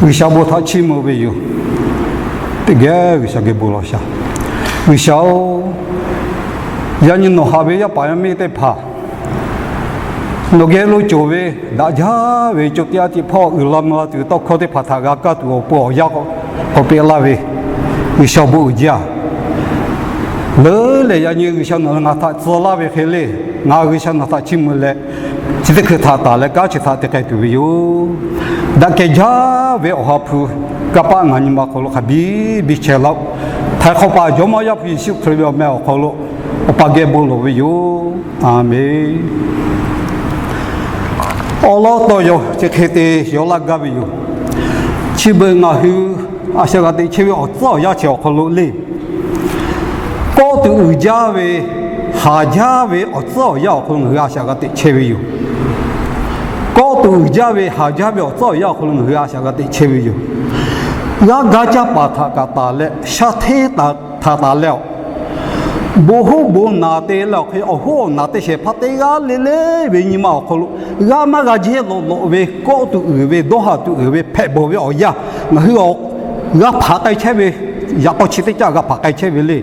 G'uiˬsha bon htaꞈ chiˇ mvuh ve yoˬ. Teˇ geh G'uiˬsha geh bon lawˬ shaˍ. G'uiˬsha-oˬ, yaꞈ nyi nawˬ haꞈ ve yaˇ paˍ yaˇ miˇ teˇ hpaˍ nawˬ geh lo cawˬ ve, daꞈ jaˇ ve co teˇ yanˇ teˇ hpawˇ uiˍ la mvuh la tuˬ ve tawˇ hkawˇ teˇ hpaˍ htaꞈ g'a kaˇ tuˬ awˬ pon awˬ yanˇ k'awꞈ peꞈ laˇ ve, G'uiˬsha bon uiˍ jaˇ. Leuˉ leh yaꞈ nyi G'uiˬsha nawˬ ngaˬ htaꞈ tcuh laˇ ve hk'e le, ngaˬ G'uiˬsha nawˬ htaꞈ chiˇ mvuh leh, chi teˇ hkui htaꞈ taˍ leh kanˉ chi htaꞈ te k'ai tuˬ ve yoˬ. Daꞈ kehˬ jaˇ ve Awˬ ha hpu kanˇ paˆ ngaˬ nyi ma hk'aw lo hk'a biˇ biˇ chehˇ laˇ-oˆ. Htaiˍ hk'awꞈ paˍ Jawˇmawˇ Yaˇ hpu Yeˍsuˆ Hkriꞈ ve awˬ meh awˬ hk'aw lo Awˬ pa geh bon lawˬ ve yoˬ. A menˍ. Awˬ lawn taw yaw chi hk'e te yaw laˇ gaˇ ve yoˬ. Chi beuꞈ ngaˬ hui a shaꞈ g'a teꞈ chehˇ ve awˬ tcuhˉ awˬ yanˇ chi awˬ hk'aw lo le, kawˆ tuˬ uiˍ jaˇ ve, haˍ jaˇ ve awˬ tcuhˉ awˬ yanˇ awˬ hk'aw lo ngaˬ hui a shaꞈ g'a teꞈ chehˇ ve yoˬ. Kawˆ tuˬ uiˍ jaˇ ve, haˍ jaˇ ve awˬ tcuhˉ awˬ yanˇ awˬ hk'aw lo ngaˬ hui a shaꞈ g'a teꞈ chehˇ ve yoˬ. G'aˇ gaˇ caˇ paˍ htaꞈ kaꞈ taˍ leh, shaˉ hteˇ htaꞈ taˍ leh-aˬ, bon hoˉ bon naˍ te leh awˬ hk'e awˬ hoˉ awˬ naˍ te shehˍ hpaˇ teˇ g'aˇ le le ve nyi ma awˬ hk'aw lo g'aˇ maˇ g'a jehˇ lawꞈ lawꞈ ve, kawˆ tuˬ uiˍ ve, dawˇ haˍ tuˬ uiˍ ve, hpehꞈ bawˬ ve awˬ yanˇ ngaˬ hui g'a hpanˍ k'ai chehˇ ve, yaꞈ k'aw chi teˇ caˇ g'a hpanˍ k'ai chehˇ ve le.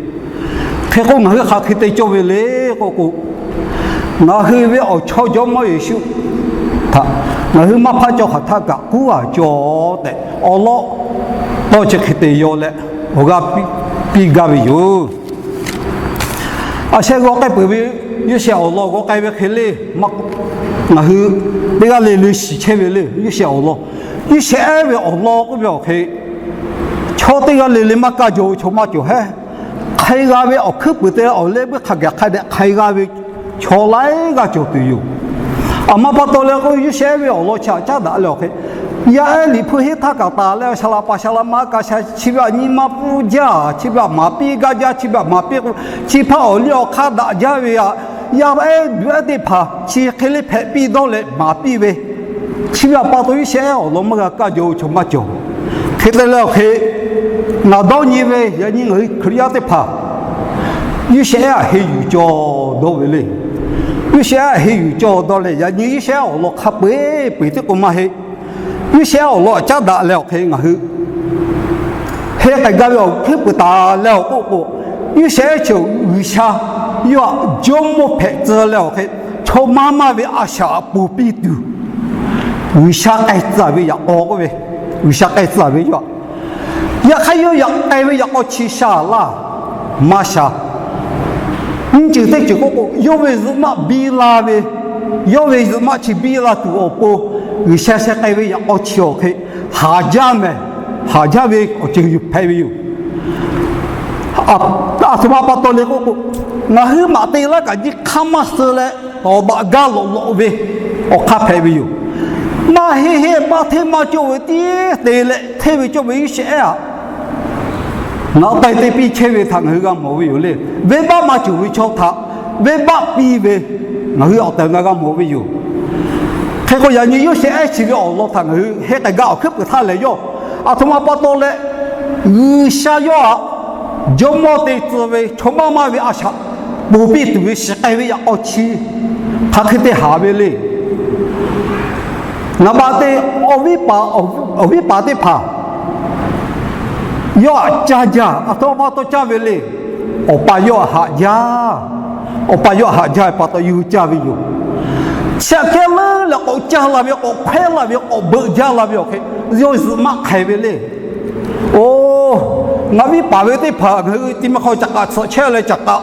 Hk'e k'o ngaˬ hui hk'aˬ hk'e te cawˇ ve le k'oˆ k'o, ngaˬ hui ve awˬ chawˇ Jawˇmawˇ Yeˍsuˆ htaꞈ ngaˬ hui maˇ hpaˇ cawˬ hk'aˬ htaˆ kaꞈ kuˉ a cawˬ tehꞈ awˬ lawn tawˇ chi hk'e te yaw leh awˬ g'aˇ piˇ gaˇ ve yoˬ. A sheh g'aw k'ai peuˬ ve, Yoˇsehꞈ awˬ lawn g'aw k'ai ve hk'e le, ngaˬ hui teˇ g'aˇ le le shiˍ chehˇ ve le. Yoˇsehꞈ awˬ lawn, Yoˇsehꞈ ehˉ ve awˬ lawn k'oˆ ve awˬ hk'e, chaw teˇ g'aˇ le le maˇ kaˇ jaw ve chaw maˇ cawˬ hehˉ. Hk'ai g'a ve awˬ hkuiˉ puiˍ te awˬ leh buiˇ hk'a gaˬ hk'a dehꞈ hk'ai g'a ve chaw laiˉ g'aˇ cawˬ tuˬ yoˬ. Aˬ ma pa taw leh k'o, Yoˇsehꞈ ehˉ ve awˬ lawn chi htaꞈ caˉ daꞈ leh awˬ hk'e, yaˇ ehˉ Liꞈ hpu henˇ htaˇ kaꞈ taˍ leh, a shaˍ laꞈ paˍ shaˍ laꞈ ma kaꞈ shaˍ, chi ve aꞈ nyi ma pfuhˇ jaˇ, chi ve aꞈ maˍ piˇ gaˇ jaˇ, chi ve aꞈ maˍ piˇ k'o, chi hpaˇ awˬ liˇ awˬ hk'aˇ daꞈ jaˇ ve aꞈ, yaˇ ehˉ duˬ ehˉ teˇ hpaˍ chi hk'e le hpehꞈ piˇ dawˇ leh maˍ piˇ ve, chi ve aꞈ pa taw Yoˇsehꞈ ehˉ awˬ lawn maˇ g'a kaˇ jaw ve chaw maˇ cawˬ. Hk'e te leh awˬ hk'e, ngaˬ dawˇ nyi ve yaꞈ nyi ngaˬ hui Hkriꞈ yaˇ teˇ hpaˍ Yoˇsehꞈ ehˉ aꞈ henˇ yuˬ cawˬ dawˇ ve le. Yoˇsehꞈ ehˉ aꞈ henˇ yuˬ cawˬ dawˇ leh yaꞈ nyi Yoˇsehꞈ ehˉ awˬ lawn hk'a peu-eˬ peu-eˬ teˇ k'o maˇ heˆ. Yoˇsehꞈ ehˉ awˬ lawn aꞈ caˉ daꞈ leh awˬ hk'e ngaˬ hui henˇ k'ai gaˇ ve awˬ hkuiˉ puiˍ taˍ leh awˬ k'oˆ k'o, Yoˇsehꞈ ehˉ chi G'uiˬsha yawˇ aꞈ jawˇmawˇ hpehꞈ tcuh leh awˬ hk'e, chaw maˇ maˇ ve a shaꞈ aꞈ ponˬ piˇ tuˬ G'uiˬsha k'ai tcuh ve yaꞈ k'aw k'oˆ ve, G'uiˬsha k'ai tcuh ve yawˇ aꞈ, yaꞈ hk'aˇ yawˇ yaꞈ k'ai ve yaꞈ k'aw chi sha laˇ maˇ sha. Nyiˇ ceuˬ teˇ ceuˬ k'oˆ k'o, yawˇ ve zuhꞈ maˆ biˇ la ve, yawˇ ve zuhꞈ maˆ chi biˇ la tuˬ awˬ pon, G'uiˬsha sheh k'ai ve yaꞈ k'aw chi awˬ hk'e haˍ jaˇ mehˍ, haˍ jaˇ ve awˬ ceuˬ yuˬ hpehꞈ ve yoˬ. Aˬ htoꞈ ma pa taw le k'oˆ k'o, ngaˬ hui maꞈ te laˇ kaꞈ nyi hk'aˇ maˇ suh leh, tawˍ baꞈ gaˇ lawꞈ lawꞈ ve awˬ hk'aˇ hpehꞈ ve yoˬ. Maˇ heˆ heˆ maˇ hteˇ maˇ cawˇ ve tiˉ te leh hteˇ ve cawˇ ve Yoˇsehꞈ ehˉ aꞈ, naꞈ k'ai te piˇ chehˇ ve htaꞈ ngaˬ hui g'a mawˬ ve yoˬ le. Venˇbaˆ maˇ cawˬ ve chaw htaꞈ venˇbaˆ piˇ ve ngaˬ hui awˬ tehˬ na g'a mawˬ ve yoˬ. Hk'e k'o, yaꞈ nyi Yoˇsehꞈ ehˉ chi ve awˬ lawn htaꞈ ngaˬ hui henˇ k'ai gaˇ awˬ hkuiˉ puiˍ htaˇ lehˬ yawˇ aˬ htoꞈ ma pa taw leh, G'uiˬsha yawˇ aꞈ jawˇmawˇ te tcuh ve chaw maˇ maˇ ve a shaꞈ ponˬ piˇ tuˬ ve shiˍ k'ai ve yaꞈ k'aw chi hk'aˬ hk'e te haˍ ve le. Naˍ baꞈ te, awˬ viˉ paˍ, awˬ viˉ paˍ teˇ hpaˍ yawˇ aꞈ caˇ jaˇ. Aˬ htoꞈ ma pa taw caˇ ve le. Awˬ pa yawˇ aꞈ haꞈ jaˇ. Awˬ pa yawˇ aꞈ haꞈ jaˇ ve pa taw yawˇ hui caˇ ve yoˬ. Chi aꞈ kehˉ leuˉ leh k'awꞈ caˇ la ve, k'awꞈ hkawehˉ la ve, k'awꞈ beuꞈ jaˇ la ve awˬ hk'e, yawˇ zuhꞈ maˆ hk'aiˬ ve le. Oˬ, ngaˬ viˉ paˍ ve teˇ hpaˍ ngaˬ hui ti ma hk'aw caꞈ k'aꞈ tsuhꞈ chehˇ leh caꞈ k'aꞈ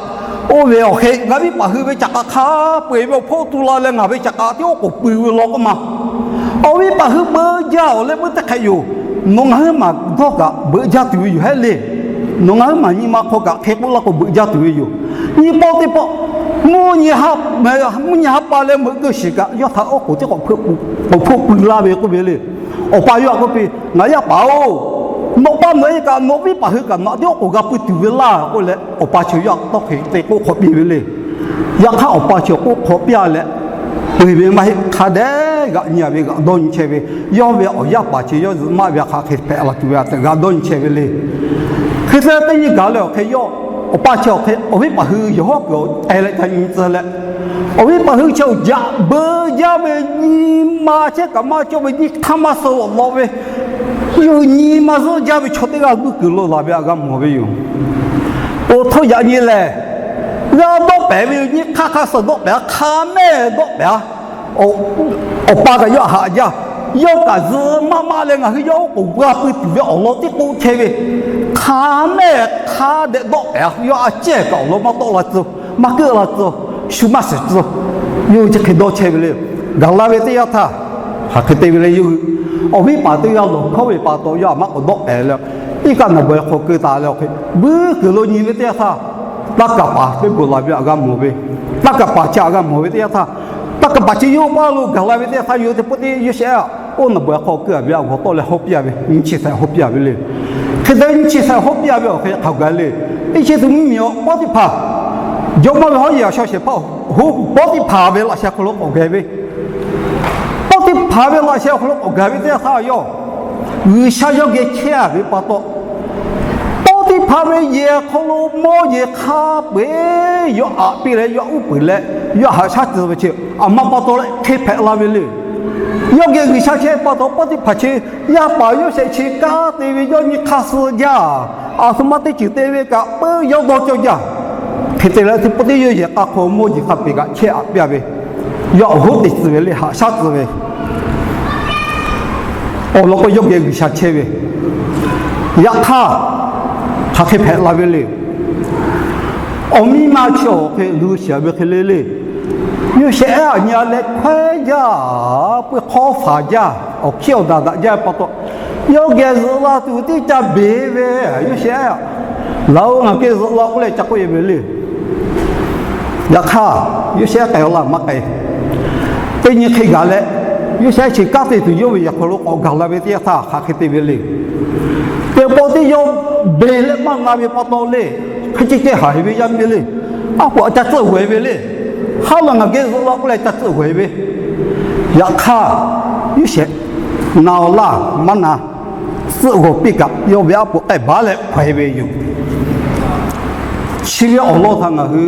oˇ ve awˬ hk'e, ngaˬ viˉ paˍ hui ve caꞈ k'aꞈ hk'a peu-eˬ ve awˬ hpawˇ tu la leh ngaˬ ve caꞈ k'aꞈ tiˉ oˉ k'oˍ pui ve law k'oˆ ma. Awˬ viˉ paˍ hui beuꞈ jaˇ awˬ leh meuˇ teˇ hk'e yoˬ. Nawˬ ngaˬ huiˉ maˬ dawˇ kaꞈ beuꞈ jaˇ tuˬ ve yoˬ hehˉ le. Nawˬ ngaˬ huiˉ maˬ nyi ma hk'aw kaꞈ hk'e k'oˆ laˇ k'o beuꞈ jaˇ tuˬ ve yoˬ. Nyi pawˆ teˇ pawˆ, mvuhˇ nyi ha pa leh meuꞈ keu shiˍ kaꞈ yawˇ htaꞈ oˉ k'oˍ tiˉ k'awꞈ hpfuhˆ pui la ve k'oˆ ve le. Awˬ pa yawˇ aꞈ k'oˆ piˇ, Ngaˬ yaˇ paˍ-oˬ, nawˬ pa nawˬ e kaꞈ nawˬ viˉ paˍ hui kaꞈ nawˬ aꞈ tiˉ oˉ k'oˍ g'a pui tuˬ ve laˇ k'oˆ leh, awˬ pa chi yawˇ aꞈ tawˇ hk'e te k'oˆ hk'awꞈ piˇ ve le. Yaꞈ hk'aˇ awˬ pa chi k'oˆ hk'awꞈ piˇ leh, peu-eˬ ve maˇ heˆ, hk'a dehꞈ g'aꞈ nyi ve g'aꞈ dawˇ nyi chehˇ ve, yawˇ ve awˬ yaˇ paˍ chi yawˇ zuhꞈ maˆ ve hk'aˬ hk'e hpehꞈ la tuˬ ve aꞈ g'aꞈ dawˇ nyi chehˇ ve le. Hk'e te teˇ nyi gaˬ leh awˬ hk'e yawˇ, awˬ pa chi awˬ hk'e awˬ viˉ paˍ hui yawˬ hawˉ kuiˬ awˬ teh leh ca nyi tcuh leh, awˬ viˉ paˍ hui chi awˬ jaꞈ beuꞈ jaˇ ve nyi ma chehˇ kaꞈ maˇ cawˇ ve nyi hk'aˇ maˇ suh lawꞈ lawꞈ ve, Yawˇ hui nyi ma zuhˆ jaˇ ve chaw teˇ g'aˇ g'uiˇ kuiˬ lo laˬ ve htaꞈ g'a mawˬ ve yoˬ. Oˇ htaˇ yaꞈ nyi lehˬ, g'a dawˆ pehˍ ve yoˬ. Nyi hk'aˇ hk'a suh dawˆ pehˍ, hk'a mehˆ dawˆ pehˍ. Awˬ pa kaꞈ yawˇ htaꞈ haꞈ jaˇ. Yawˇ kaꞈ zuhꞈ maˇ maˇ leh ngaˬ hui yawˇ oˉ k'oˍ g'a pui tuˬ ve awˬ lawn tiˉ k'oˆ chehˇ ve, hk'a mehˆ hk'a dehꞈ dawˆ pehˍ. Yawˇ a cehˇ kaꞈ awˬ lawn maˇ tawˆ la tcuh, maˇ keuˆ la tcuh, shu maˇ shiˍ tcuh. Yawˇ hui chi hk'e dawˇ chehˇ ve le. Gaˬ la ve teˇ yanˇ htaˇ, hk'aˬ hk'e te ve le, yawˇ hui awˬ viˉ paˍ teˇ g'aˇ lawˬ hkawˉ ve pa taw, yawˇ htaꞈ maˇ k'awꞈ dawˆ pehˍ leh, iˉ kaˆ naˬ bawehˇ hk'aw keu taˍ leh, awˬ hk'e buiˉ kuiˬ lo nyi ve teˇ yanˇ htaˇ, taˇ kaˍ paˍ teˇ bon laˬ ve htaꞈ g'a mawˬ ve. Taˇ kaˍ paˍ chi htaꞈ g'a mawˬ ve teˇ yanˇ htaˇ, taˇ kaˍ paˍ chi yawˇ paˇ lo gaˬ la ve teˇ yanˇ htaˇ, yawˇ teˇ pawˆ teˇ Yoˇsehꞈ-aˬ oˇ naˬ bawehˇ hk'aw keu a ve awˬ g'awˬ tawˆ leh hawˉ piˇ a ve, nyi chi htaꞈ hawˉ piˇ a ve le. Hk'e te nyi chi htaꞈ hawˉ piˇ a ve awˬ hk'e hk'aˬ gaˬ le. Iˉ chi tuˬ mvuhˇmiˬ awˬ Pawˇtiˆhpaˍ, jawˇmawˇ ve hawˉ yeˬ a shaw shehˍ hpaˇ, ho Pawˇtiˆhpaˍ ve laꞈ sheh awˬ hk'aw lo k'awꞈ gaˬ ve, Pawˇtiˆhpaˍ ve laꞈ sheh awˬ hk'aw lo k'awꞈ gaˬ ve teˇ yanˇ htaˇ yawˇ G'uiˬsha yawˇ geh chehˇ a ve pa taw, Pawˇtiˆhpaˍ ve yehˬ hk'aw lo mawˇ jeˬ hk'a peu-eˬ yawˇ aꞈ piˇ leh yawˇ uˉ peunˍ leh, yawˇ haꞈ shaˉ tcuh ve chi aˬ ma pa taw leh hk'e hpehꞈ la ve le. Yawˇ geh G'uiˬsha chehˇ pa taw, Pawˇtiˆhpaˍ chi yaˇ paˍ Yoˇsehꞈ chi kanˉ te ve yawˇ nyi hk'aˇ suh jaˇ. Aˬ htoꞈ ma teˇ ceuˬ te ve kaꞈ peuˇ yawˇ dawˇ cawˇ jaˇ. Hk'e te leh teˇ pawˆ teˇ yawˇ yehˬ k'a hk'aw mawˇ jeˬ hk'a peu-eˬ kaꞈ chehˇ aꞈ piˇ a ve, yawˇ awˬ hoˉ te tcuh ve le, haꞈ shaˉ tcuh ve awˬ lawn k'o, yawˇ geh G'uiˬsha chehˇ ve. Yaꞈ hk'aˇ, hk'aˬ hk'e hpehꞈ la ve le. Awˬ miˇ ma chi awˬ hk'e luˬ shiˍ ve hk'e le le. Yoˇsehꞈ-aˬ nyi a leh hkawehˉ jaˇ, peuˇ hk'awˇ faˍ jaˇ, awˬ hkiˇ awˬ daꞈ daꞈ jaˇ pa taw, yawˇ geh zuhꞈ la tuˬ teˇ ca beˬ ve. Yoˇsehꞈ-aˬ, laˬ-oˬ, ngaˬ geh zuhꞈ la k'oˆ leh ca k'oˆ e ve le. Yaꞈ hk'aˇ, Yoˇsehꞈ k'ai-a laˇ maˇ k'ai. Teˇ nyi hk'e gaˬ leh, Yoˇsehꞈ chi kanˉ te tuˬ yawˇ ve yehˬ hk'aw lo k'awꞈ gaˬ la ve teˇ yanˇ htaˇ hk'aˬ hk'e te ve le. Teˇ pawˆ teˇ yawˇ beˬ leh maˇ na ve pa taw le, hk'e ceh ceh haˍ heˍ ve yaˇ miˇ le. Aˉ poꞈ ca tcuhˆ g'awˬ e ve le. Haˉ laˬ ngaˬ geh zuhꞈ la k'oˆ leh ca tcuhˆ g'awˬ e ve. Yaꞈ hk'aˇ, Yoˇsehꞈ na-a laˇ maˇ na, tcuhˆ g'awˬ piˇ kaꞈ yawˇ ve aˉ poꞈ k'ehˆ baˬ leh hpaweh ve yoˬ. Chi ve awˬ lawn htaꞈ ngaˬ hui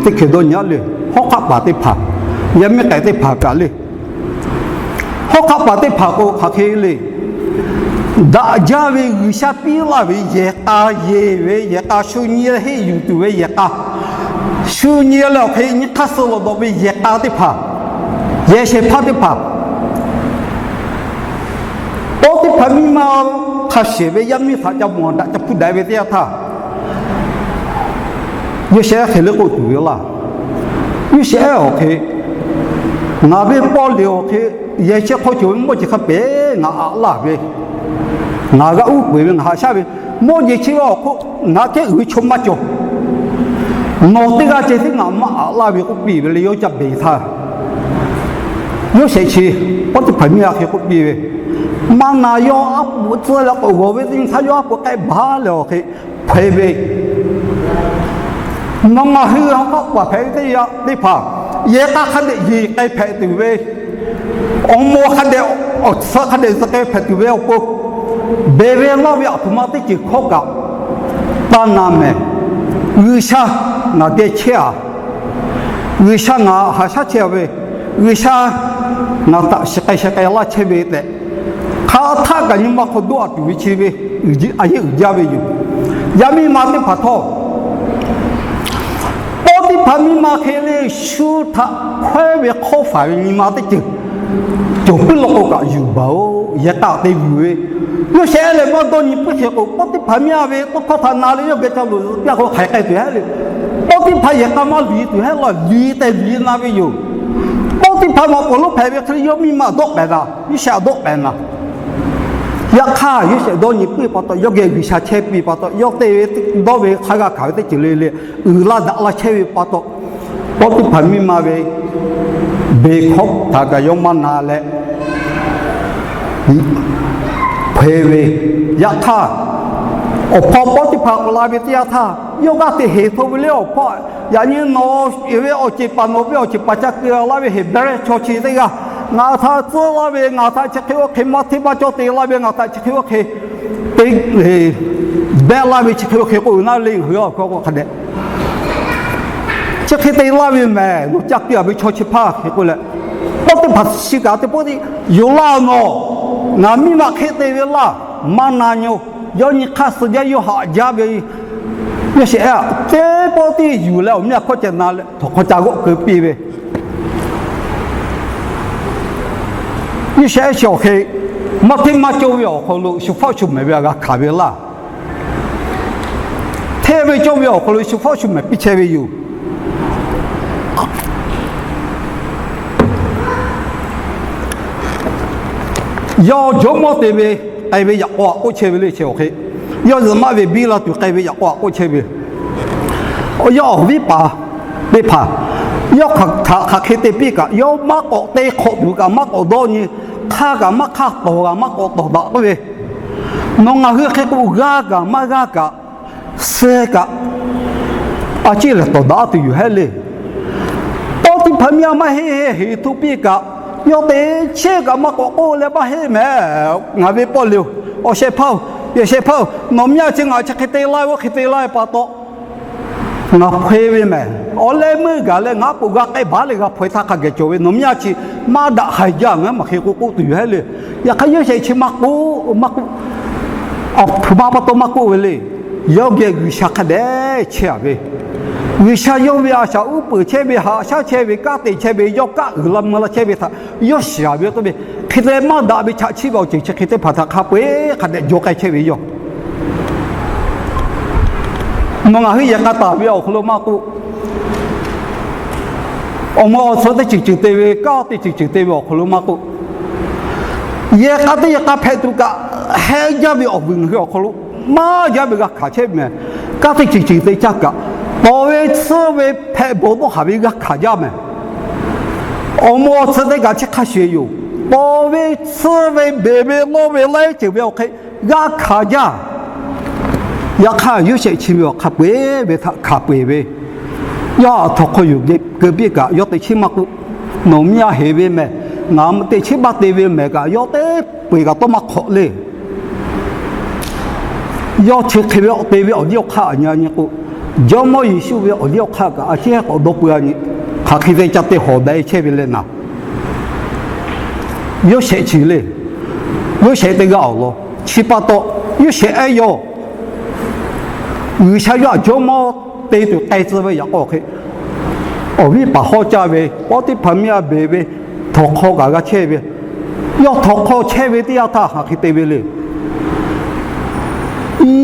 teˇ hkeh dawˇ nyi le. Hawˉ hk'aˆ paˍ teˇ hpaˍ, yaˇ miˇ k'ehˬ teˇ hpaˍ kaꞈ le. Hawˉ hk'aˆ paˍ teˇ hpaˍ k'o hk'aˬ hk'e le. Daꞈ jaˇ ve G'uiˬsha piˇ laˇ ve yehˬ k'a, yeˬ ve yehˬ k'a, shu nyi leh henˆ yuˬ tuˬ ve yehˬ k'a, shu nyi leh awˬ hk'e nyi hk'aˇ suh lawˬ dawꞈ ve yehˬ k'a teˇ hpaˍ, yehˬ shehˍ hpaˇ teˇ hpaˍ, Pawˇtiˆhpaˍ miˇ ma hk'a shehˍ ve yaˇ miˇ htaꞈ ca mawˬ daꞈ ca hpuˇ daꞈ ve teˇ yanˇ htaˇ, Yoˇsehꞈ hk'e le k'oˆ tuˬ ve laˇ. Yoˇsehꞈ awˬ hk'e, ngaˬ ve pawˇ leˬ awˬ hk'e, yehˬ chi hk'aw cawˬ ve mawˇ jeˬ hk'a peu-eˬ ngaˬ aꞈ laˇ ve, ngaˬ g'a uˉ peunˍ ve, ngaˬ haꞈ shaˉ ve, mawˇ jeˬ chi ve awˬ hk'oˆ ngaˬ kehˉ uiˍ ve chaw maˇ cawˬ. Nawˬ teˇ g'aˇ ceh tiˉ ngaˬ maˇ aꞈ laˇ ve k'oˆ piˇ ve le. Yawˇ ca beˬ htaˇ, Yoˇsehꞈ chi Pawˇtiˆhpaˍ miˇ a hk'e k'oˆ piˇ ve, maˇ na yawˇ aˉ poꞈ tcuhˇ leh k'awꞈ g'awˬ ve teˇ nyi htaˇ yawˇ aˉ poꞈ k'ehˆ baˬ leh awˬ hk'e hpaweh ve, nawˬ ngaˬ hui hawˉ hk'aˆ paˍ hpehꞈ ve teˇ yanˇ teˇ hpaˍ, yehˬ k'a hk'a dehꞈ yeˬ k'ai hpehꞈ tuˬ ve, awˬ moˍ hk'a dehꞈ, awˬ tsuhꞈ hk'a dehꞈ zuhꞈ k'ai hpehꞈ tuˬ ve awˬ pon, beˬ ve lawˇ ve aˬ htoꞈ ma teˇ ceuˬ hkawˇ kaꞈ taˇ na mehˍ. G'uiˬsha ngaˬ geh chehˇ-a. G'uiˬsha ngaˬ haꞈ shaˉ chehˇ-a ve, G'uiˬsha ngaˬ htaꞈ shiˍ k'ai sheh k'ai laˇ chehˇ ve tehꞈ, hk'aˬ htaˆ kaꞈ nyi ma hk'aw dawˇ-a tuˬ ve chi ve a yehˉ uiˍ jaˇ ve yoˬ. Yaˇ miˇ ma teˇ hpaˍ htawˇ, Pawˇtiˆhpaˍ miˇ ma hk'e le, shu htaꞈ hkawehˉ ve hk'awˇ faˍ ve nyi ma teˇ ceuˬ cawˬ puiˉ law k'o kaꞈ yuˬ baˬ-oˬ. Yehˬ k'a te vuiˬ ve, Yoˇsehꞈ leh maˇ dawˇ nyi puiˉ hk'e k'o, Pawˇtiˆhpaˍ miˇ a ve tawˇ hkawˇ htaꞈ na leh yawˇ geh ca loꞈ zuhꞈ piˇ a k'o hk'aiˬ k'ai tuˬ heˆ le. Pawˇtiˆhpaˍ yehˬ k'a maˇ luˬ tuˬ heˆ laˇ, luˬ tehꞈ luˬ na ve yoˬ. Pawˇtiˆhpaˍ maꞈ k'oˍ lonˉ hpehꞈ ve hk'e le, yawˇ miˇ ma dawˆ pehˍ naˍ, Yoˇsehꞈ dawˆ pehˍ naˍ. Yaꞈ hk'aˇ Yoˇsehꞈ dawˇ nyi puiˉ pa taw, yawˇ geh G'uiˬsha chehˇ piˇ pa taw, yawˇ te ve dawˇ ve hk'a g'a hkanˍ ve teˇ ceuˬ le le uiˍ la daꞈ la chehˇ ve pa taw, Pawˇtiˆhpaˍ miˇ ma ve beˬ hkawˇ htaꞈ kaꞈ yawˇ maˇ na leh hpaweh ve. Yaꞈ hk'aˇ, awˬ hpawˇ Pawˇtiˆhpaˍ k'awꞈ la ve teˇ yanˇ htaˇ, yawˇ g'aˇ hteꞈ heˍ hto ve le. Awˬ hpawˇ, yaꞈ nyi nawˬ ve awˬ ceˬ paˍ, nawˬ ve awˬ ceˬ paˍ ca keu laˇ ve Heˍbrehˇ chaw chi teˇ g'aˇ ngaˬ htaꞈ tcuhˉ laˇ ve, ngaˬ htaꞈ chi hk'e oˇ hk'e maˇ hteˇ maˇ cawˇ te laˇ ve, ngaˬ htaꞈ chi hk'e oˇ hk'e te behˇ laˇ ve chi hk'e oˇ hk'e k'oˆ ve naˉ le. Ngaˬ hui awˬ hk'aw k'o hk'a dehꞈ chi hk'e te laˇ ve mehˍ. Nawˬ ca keu-a ve chaw chi hpaˇ hk'e k'oˆ leh, Pawˇ teˇ hpaˍ chi kaꞈ teˇ pawˆ tiˉ yuˬ laˇ nawˬ. Ngaˬ miˇ ma hk'e te ve laˇ, maˇ na nyi-oˬ. Yawˇ nyi hk'aˇ suh jaˇ, yawˇ haꞈ jaˇ ve, yawˇ shehˍ a teˇ pawˆ tiˉ yuˬ leh awˬ miˇ a hkawˇ ceh na leh htawnˍ hk'aw ca g'awˆ keu piˇ ve, yawˇ shehˍ a chi awˬ hk'e maˇ hteˇ maˇ cawˇ ve awˬ hk'aw lo shu hpawˆ shu mehˍ ve a g'a hkanˍ ve laˇ. Hteˇ ve cawˇ ve awˬ hk'aw lo shu hpawˆ shu mehˍ piˇ chehˇ ve yoˬ. Yawˇ jawˇmawˇ te ve k'ai ve yaꞈ k'aw aꞈ k'oˆ chehˇ ve le chi awˬ hk'e, yawˇ zuhꞈ maˆ ve biˇ la tuˬ k'ai ve yaꞈ k'aw aꞈ k'oˆ chehˇ ve, yawˇ awˬ viˉ paˍ teˇ hpaˍ yawˇ hk'aˬ hk'e te piˇ kaꞈ, yawˇ maˇ k'awꞈ te hk'awꞈ tuˬ kaꞈ maˇ k'awꞈ dawˇ nyi, hk'aˇ kaꞈ maˇ hk'aˇ, tawˍ kaꞈ maˇ k'awꞈ tawˍ daꞈ k'oˆ ve, nawˬ ngaˬ hui hk'e k'o g'aˇ kaꞈ maˇ g'aˇ kaꞈ, suh kaꞈ, a ciˉ lehˬ tawˍ daꞈ tuˬ yoˬ hehˉ le. Pawˇtiˇhpaˍ miˇ a maˇ heˆ heˆ heˍ htoˆ piˇ kaꞈ, yawˇ teꞈ chehˇ kaꞈ maˇ k'awꞈ k'oˆ leh maˇ heˆ mehˍ. Ngaˬ ve pawˆ le-oˬ, awˬ shehˍ hpaˇ-oˬ, yawˬ shehˍ hpaˇ-oˬ, nawˬ miˇ a chi ngaˬ chi hk'e te laˇ ve, oˇ hk'e te laˇ ve pa taw, ngaˬ hpaw-e ve mehˍ. Awˬ leh meuˇ gaˬ leh ngaˬ poˬ g'a k'ai baˬ leh g'a hpaw-e htaˇ hk'a geh cawˬ ve, nawˬ miˇ a chi maˇ daꞈ haiˬ jaˇ, ngaˬ maˇ hk'e k'oˆ k'oˆ tuˬ yoˬ hehˉ le. Yaꞈ hk'aˇ yawˇ shehˍ chi maˇ k'oˆ, maˇ k'oˆ. Awˬ hpu ma pa taw maˇ k'oˆ ve le. Yawˇ geh G'uiˬsha hk'a dehꞈ chehˇ a ve, G'uiˬsha yawˇ ve a shaꞈ uˉ peunˍ chehˇ ve, haꞈ shaˉ chehˇ ve, kanˉ te chehˇ ve, yawˇ kanˉ uiˍ la mvuh la chehˇ ve htaꞈ yawˇ shiˍ a ve k'oˆ ve, hk'e te leh maˇ daꞈ ve chaꞈ chiˆ ve awˬ ceuˬ chi hk'e teˇ hpaˍ htaꞈ hk'a peu-eˬ hk'a dehꞈ jaw k'ai chehˇ ve yoˬ. Nawˬ ngaˬ hui yehˬ k'a taˍ ve awˬ hk'aw lo maˇ k'oˆ, awˬ mvuh awˬ tsuhˇ teˇ ceuˬ ceuˬ te ve, kanˉ teˇ ceuˬ ceuˬ te ve awˬ hk'aw lo maˇ k'oˆ, yehˬ k'a teˇ yehˬ k'a hpehꞈ tuˬ kaꞈ, heh jaˇ ve awˬ vuiˬ ngaˬ hui awˬ hk'aw lo maˇ jaˇ ve g'a hkanˍ chehˇ mehˍ. Kanˉ teˇ ceuˬ ceuˬ te caˇ kaꞈ, tawˍ ve tsuhˇ ve hpehꞈ bawˬ dawˇ haˍ ve g'a hkanˍ jaˇ mehˍ. Awˬ mvuh awˬ tsuhˇ teˇ kaꞈ chi hk'a shuˍ yoˬ. Tawˍ ve tsuhˇ ve beˬ ve lawˇ ve laiˉ ceuˬ ve awˬ hk'e g'a hkanˍ jaˇ. Yaꞈ hk'aˇ Yoˇsehꞈ chi ve awˬ hk'a peu-eˬ ve htaꞈ hkanˍ peu-eˬ ve, yawˇ aꞈ htawnˍ hk'aw yuˬ keu piˇ kaꞈ yawˇ teꞈ chiˉ maˇ k'oˆ. Nawˬ miˇ a heˍ ve mehˍ, ngaˬ teꞈ chiˉ maˇ te ve mehˍ kaꞈ yawˇ teˇ peu-eˬ kaꞈ tawˇ maˇ hk'awꞈ le. Yawˇ chi hk'e ve awˬ te ve awˬ liˇ awˬ hk'aˇ a nyi a nyi k'o, Jawˇmawˇ Yeˍsuˆ ve awˬ liˇ awˬ hk'aˇ kaꞈ a ciˉ k'awꞈ dawˇ peu a nyi, hk'aˬ hk'e ve ca te hawˍ daꞈ e chehˇ ve leh naˍ, Yoˇsehꞈ chi le. Yoˇsehꞈ teˇ g'aˇ awˬ lawn chi pa taw, Yoˇsehꞈ ehˉ yawˇ G'uiˬsha yawˇ aꞈ jawˇmawˇ te tuˬ k'ai tcuh ve yaꞈ k'aw hk'e, awˬ viˉ paˍ hawˉ caˇ ve, Pawˇtiˇhpaˍ miˇ a beˬ ve, htawnˍ hk'aw kaꞈ g'a chehˇ ve, yawˇ htawnˍ hk'aw chehˇ ve teˇ yanˇ htaˇ hk'aˬ hk'e te ve le.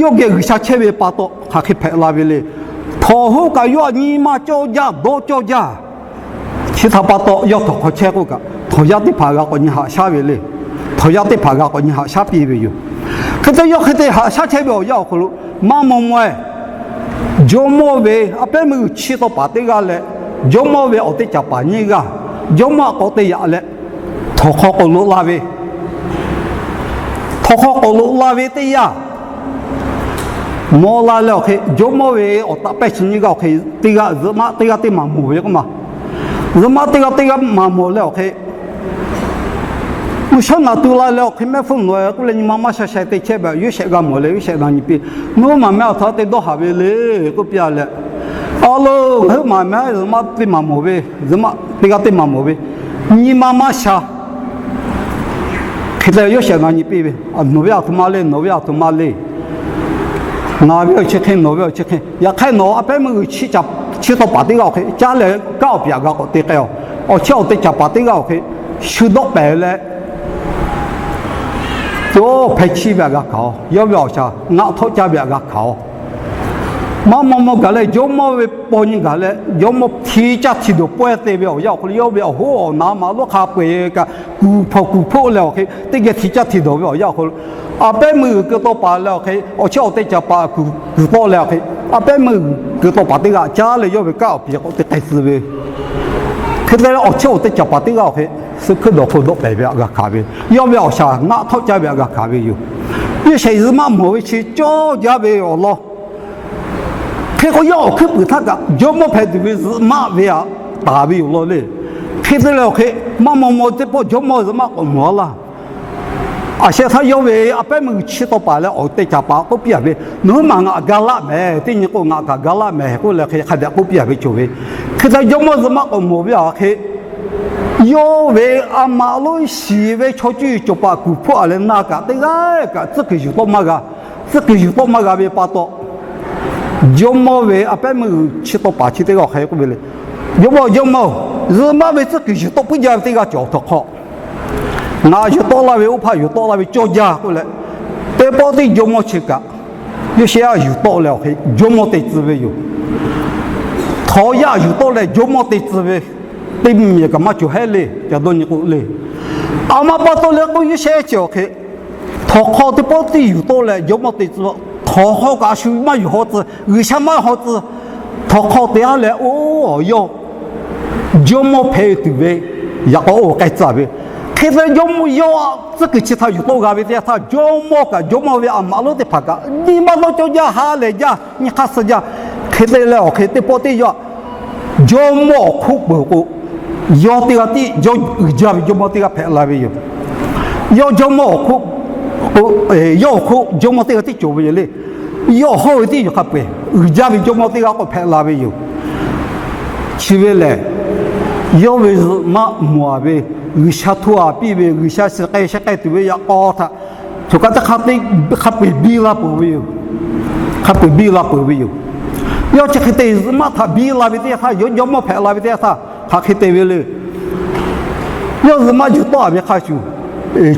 Yawˇ geh G'uiˬsha chehˇ ve pa taw hk'aˬ hk'e hpehꞈ la ve le. Htawnˍ hoˉ kaꞈ yawˇ aꞈ nyi ma cawˇ jaˇ, dawˇ cawˇ jaˇ. Chi htaꞈ pa taw yawˇ htawnˍ hk'aw chehˇ k'oˆ kaꞈ, htawnˍ yaˇ teˇ hpaˍ g'a k'awꞈ nyi haꞈ shaˉ ve le. Htawnˍ yaˇ teˇ hpaˍ g'a k'awꞈ nyi haꞈ shaˉ piˇ ve yoˬ. Hk'e te yawˇ hk'e te haꞈ shaˉ chehˇ ve awˬ yanˇ awˬ hk'aw lo, maˇ maw maw e, jawˇmawˇ ve a pehˉ meuˇ g'uiˬ chi taw paˍ teˇ g'aˇ leh, jawˇmawˇ ve awˬ teˇ caˍ paˍ nyiˇ g'aˇ, jawˇmawˇ aꞈ k'awꞈ te yaꞈ leh, htawnˍ hk'aw k'awꞈ loꞈ la ve, htawnˍ hk'aw k'awꞈ loꞈ la ve teˇ yanˇ, maw la leh awˬ hk'e, jawˇmawˇ ve awˬ taꞈ pehˇ chi nyiˇ g'aˇ awˬ hk'e, teˇ g'aˇ zuhꞈ maˆ teˇ g'aˇ teˇ maˍ mawˬ ve k'oˆ ma. Zuhꞈ maˆ teˇ g'aˇ teˇ g'aˇ maˍ mawˬ leh awˬ hk'e, mvuhˇ shaˉ naꞈ tu la leh awˬ hk'e, mehˆ hpfuhˇ nawˬ k'oˆ leh nyi ma maˇ sha sha te chehˇ ve Yoˇsehꞈ g'a mawˬ leh, Yoˇsehꞈ g'a nyi piˇ, Nawˬ hui maˍ mehˍ aˬ htoꞈ ma te dawˇ haˍ ve le k'oˆ piˇ a leh, A lo, ngaˬ hui maˍ mehˍ, zuhꞈ maˆ teˇ maˍ mawˬ ve, zuhꞈ maˆ teˇ g'aˇ teˇ maˍ mawˬ ve, nyi ma maˇ sha. Hk'e te Yoˇsehꞈ na nyi piˇ ve, Nawˬ ve aˬ htoꞈ ma le, nawˬ ve aˬ htoꞈ ma le. Ngaˬ ve awˬ chi hk'e, nawˬ ve awˬ chi hk'e, yaꞈ hk'aˇ nawˬ a pehˉ meuˇ g'uiˬ chi taw paˍ teˇ g'aˇ awˬ hk'e caˉ leh kanˉ awˬ piˍ aꞈ g'a k'awꞈ te k'ai a. Awˬ chehˇ awˬ teˇ caˍ paˍ teˇ g'aˇ awˬ hk'e shu dawˆ pehˍ leh, co hpeh chiˇ ve aꞈ g'a hkanˍ-oˬ. Yawˇ ve awˬ shaˍ ngaˆ htawˆ caˇ ve aꞈ g'a hkanˍ-oˬ. Maˇ maw maw gaˬ leh jawˇmawˇ ve paw nyi gaˬ leh, jawˇmawˇ hti caˇ hti dawˬ pawehˇ te ve awˬ yanˇ awˬ hk'aw lo, yawˇ ve awˬ hoˉ awˬ naˍ maˇ lawˇ hk'a peu-eˬ kaꞈ, kuˬ hpawnˬ kuˬ hpoˆ leh awˬ hk'e teˇ geh hti caˇ hti dawˬ ve awˬ yanˇ awˬ hk'aw lo, a pehˉ meuˇ g'uiˬ keu taw paˍ leh awˬ hk'e, awˬ chehˇ awˬ teˇ caˍ paˍ kuˬ kuˬ tawˆ leh awˬ hk'e, a pehˉ meuˇ g'uiˬ keu taw paˍ teˇ g'aˇ caˉ leh yawˇ ve kanˉ awˬ piˍ k'awꞈ te k'ai tcuh ve. Hk'e te leh awˬ chehˇ awˬ teˇ caˍ paˍ teˇ g'aˇ awˬ hk'e suhˉ hkuiˉ dawˬ hk'aw dawˆ pehˍ ve aꞈ g'a hkanˍ ve, yawˇ ve awˬ shaˍ ngaˆ htawˆ caˇ ve aꞈ g'a hkanˍ ve yoˬ. Yoˇsehꞈ zuhꞈ maˆ mawˬ ve chi cawˇ jaˇ ve awˬ lawn. Hk'e k'o yawˇ awˬ hkuiˉ puiˍ htaˇ kaꞈ jawˇmawˇ hpehꞈ tuˬ ve zuhꞈ maˆ ve aꞈ taˍ ve yoˬ law le. Hk'e te leh awˬ hk'e, maˇ maw maw teˇ pawˆ jawˇmawˇ zuhꞈ maˆ k'awꞈ mawˬ a laˇ. Aˬ sheh htaˇ yawˇ ve a pehˉ meuˇ g'uiˬ chi taw paˍ leh awˬ teˇ caˍ paˍ k'oˆ piˇ a ve, Nawˬ huiˉ maˬ ngaˬ ga laˆ mehˍ, teˇ nyi k'o ngaˬ kaꞈ ga laˆ mehˍ k'oˆ leh hk'e hk'a dehꞈ k'oˆ piˇ a ve cawˬ ve. Hk'e te jawˇmawˇ zuhꞈ maˆ k'awꞈ mawˬ ve aꞈ hk'e Yawˇ ve a maꞈ lonˉ shiˍ ve chaw cuˇ yiˍ cawˬ paˍ kuˬ hpfuhˆ a leh na kaꞈ teˇ g'aˇ kaꞈ tcuhˉ kuiˬ yuˬ tawˆ maˇ g'a. Tcuhˉ kuiˬ yuˬ tawˆ maˇ g'a ve pa taw, jawˇmawˇ ve a pehˉ meuˇ g'uiˬ chi tawˇ paˍ chi teˇ g'aˇ hk'e k'oˆ ve le, Jawˇmawˇ, jawˇmawˇ-oˬ, zuhꞈ maˆ ve tcuhˉ kuiˬ yuˬ tawˆ puiˉ jaˇ ve teˇ g'aˇ cawˬ htawꞈ hk'aw, ngaˬ yuˬ tawˆ laˇ ve oˇ hpaˇ yuˬ tawˆ laˇ ve cawˇ jaˇ k'oˆ leh, teˇ pawˆ teˇ jawˇmawˇ chi kaꞈ Yoˇsehꞈ yaˇ yuˬ tawˆ leh awˬ hk'e jawˇmawˇ te tcuh ve yoˬ. Htawnˍ yaˇ yuˬ tawˆ leh jawˇmawˇ te tcuh ve, teˇ miˬ kaꞈ maˇ cawˬ hehˉ le, ca dawˇ nyi k'o le. A ma pa taw leh k'o, Yoˇsehꞈ chi awˬ hk'e htawnˍ hk'aw teˇ pawˆ teˇ yuˬ tawˆ leh jawˇmawˇ te tcuh, htawnˍ hk'aw kaꞈ a shu maˇ yuˬ haw tcuh, G'uiˬsha maˇ haw tcuh. Htawnˍ hk'aw te a leh, oˇ, yawˇ jawˇmawˇ hpehꞈ tuˬ ve, yaꞈ k'aw oˇ k'ai tcuh ve. Hk'e te jawˇmawˇ yawˇ tcuhˉ kuiˬ chi htaꞈ yuˬ tawˆ g'a ve teˇ yanˇ htaˇ, jawˇmawˇ kaꞈ jawˇmawˇ ve a maꞈ lonˉ teˇ hpaˍ kaꞈ nyi ma dawˇ cawˇ jaˇ, ha lehˬ jaˇ, nyi hk'aˇ suh jaˇ. Hk'e te leh awˬ hk'e teˇ pawˆ teˇ yaˇ jawˇmawˇ awˬ hk'oˆ peuˬ k'o, yawˇ teˇ g'aˇ tiˉ yawˇ uiˍ jaˇ ve jawˇmawˇ teˇ g'aˇ hpehꞈ la ve yoˬ. Yawˇ jawˇmawˇ awˬ hk'oˆ, yawˇ awˬ hk'oˆ jawˇmawˇ teˇ g'aˇ tiˉ cawˬ ve yoˬ le. Yawˇ hawˇ ve tiˉ yoˬ hk'a peu-eˬ uiˍ jaˇ ve jawˇmawˇ teˇ g'aˇ k'awꞈ hpehꞈ la ve yoˬ. Chi ve lehˬ, yawˇ ve zuhꞈ maˆ mawˬ a ve, G'uiˬsha hto a piˇ ve, G'uiˬsha shiˍ k'ai sheh k'ai tuˬ ve yaꞈ k'aw htaꞈ choˬ kaꞈ teˇ hk'a peu-eˬ biˇ la peuˬ ve yoˬ. Hk'a peu-eˬ biˇ la peuˬ ve yoˬ. Yawˇ chi hk'e te zuhꞈ maˆ htaꞈ biˇ la ve teˇ yanˇ htaˇ, yawˇ jawˇmawˇ hpehꞈ la ve teˇ yanˇ htaˇ hk'aˬ hk'e te ve le. Yawˇ zuhꞈ maˆ yuˬ tawˆ a ve hk'a shuˍ,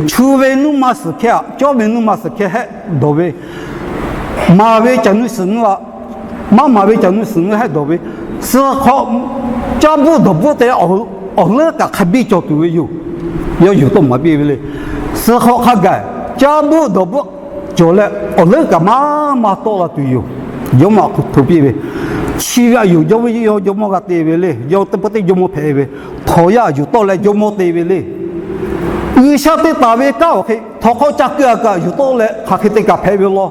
chu ve nuˇ ma suhˍ hkeh aꞈ, cawˇ ve nuˇ ma suhˍ hkeh hehˆ dawˬ ve, maˍ ve caˬ nuˇ suhˍ nuˇ aꞈ, maˇ maˍ ve caˬ nuˇ suhˍ nuˇ hehˆ dawˬ ve, suh hk'aw caˇ buˆ dawˬ buˆ te awˬ leuˉ kaꞈ hk'a biˇ cawˬ tuˬ ve yoˬ. Yawˇ yuˬ tawˆ maˍ piˇ ve le. Suh hk'aw hk'a gaˬ caˇ buˆ dawˬ buˆ cawˬ leh awˬ leuˉ kaꞈ maˇ maˇ tawˆ la tuˬ yoˬ. Jawˇmawˇ hk'aw hto piˇ ve, chi ve a yoˬ. Yawˇ ve yawˇ jawˇmawˇ g'a te ve le. Yawˇ teˇ pawˆ teˇ jawˇmawˇ hpehꞈ ve, htawnˍ yaˇ yuˬ tawˆ leh jawˇmawˇ te ve le. G'uiˬsha te taˍ ve kanˉ awˬ hk'e htawnˍ hk'aw ca keu a kaꞈ yuˬ tawˆ leh hk'aˬ hk'e te kaꞈ hpehꞈ ve law.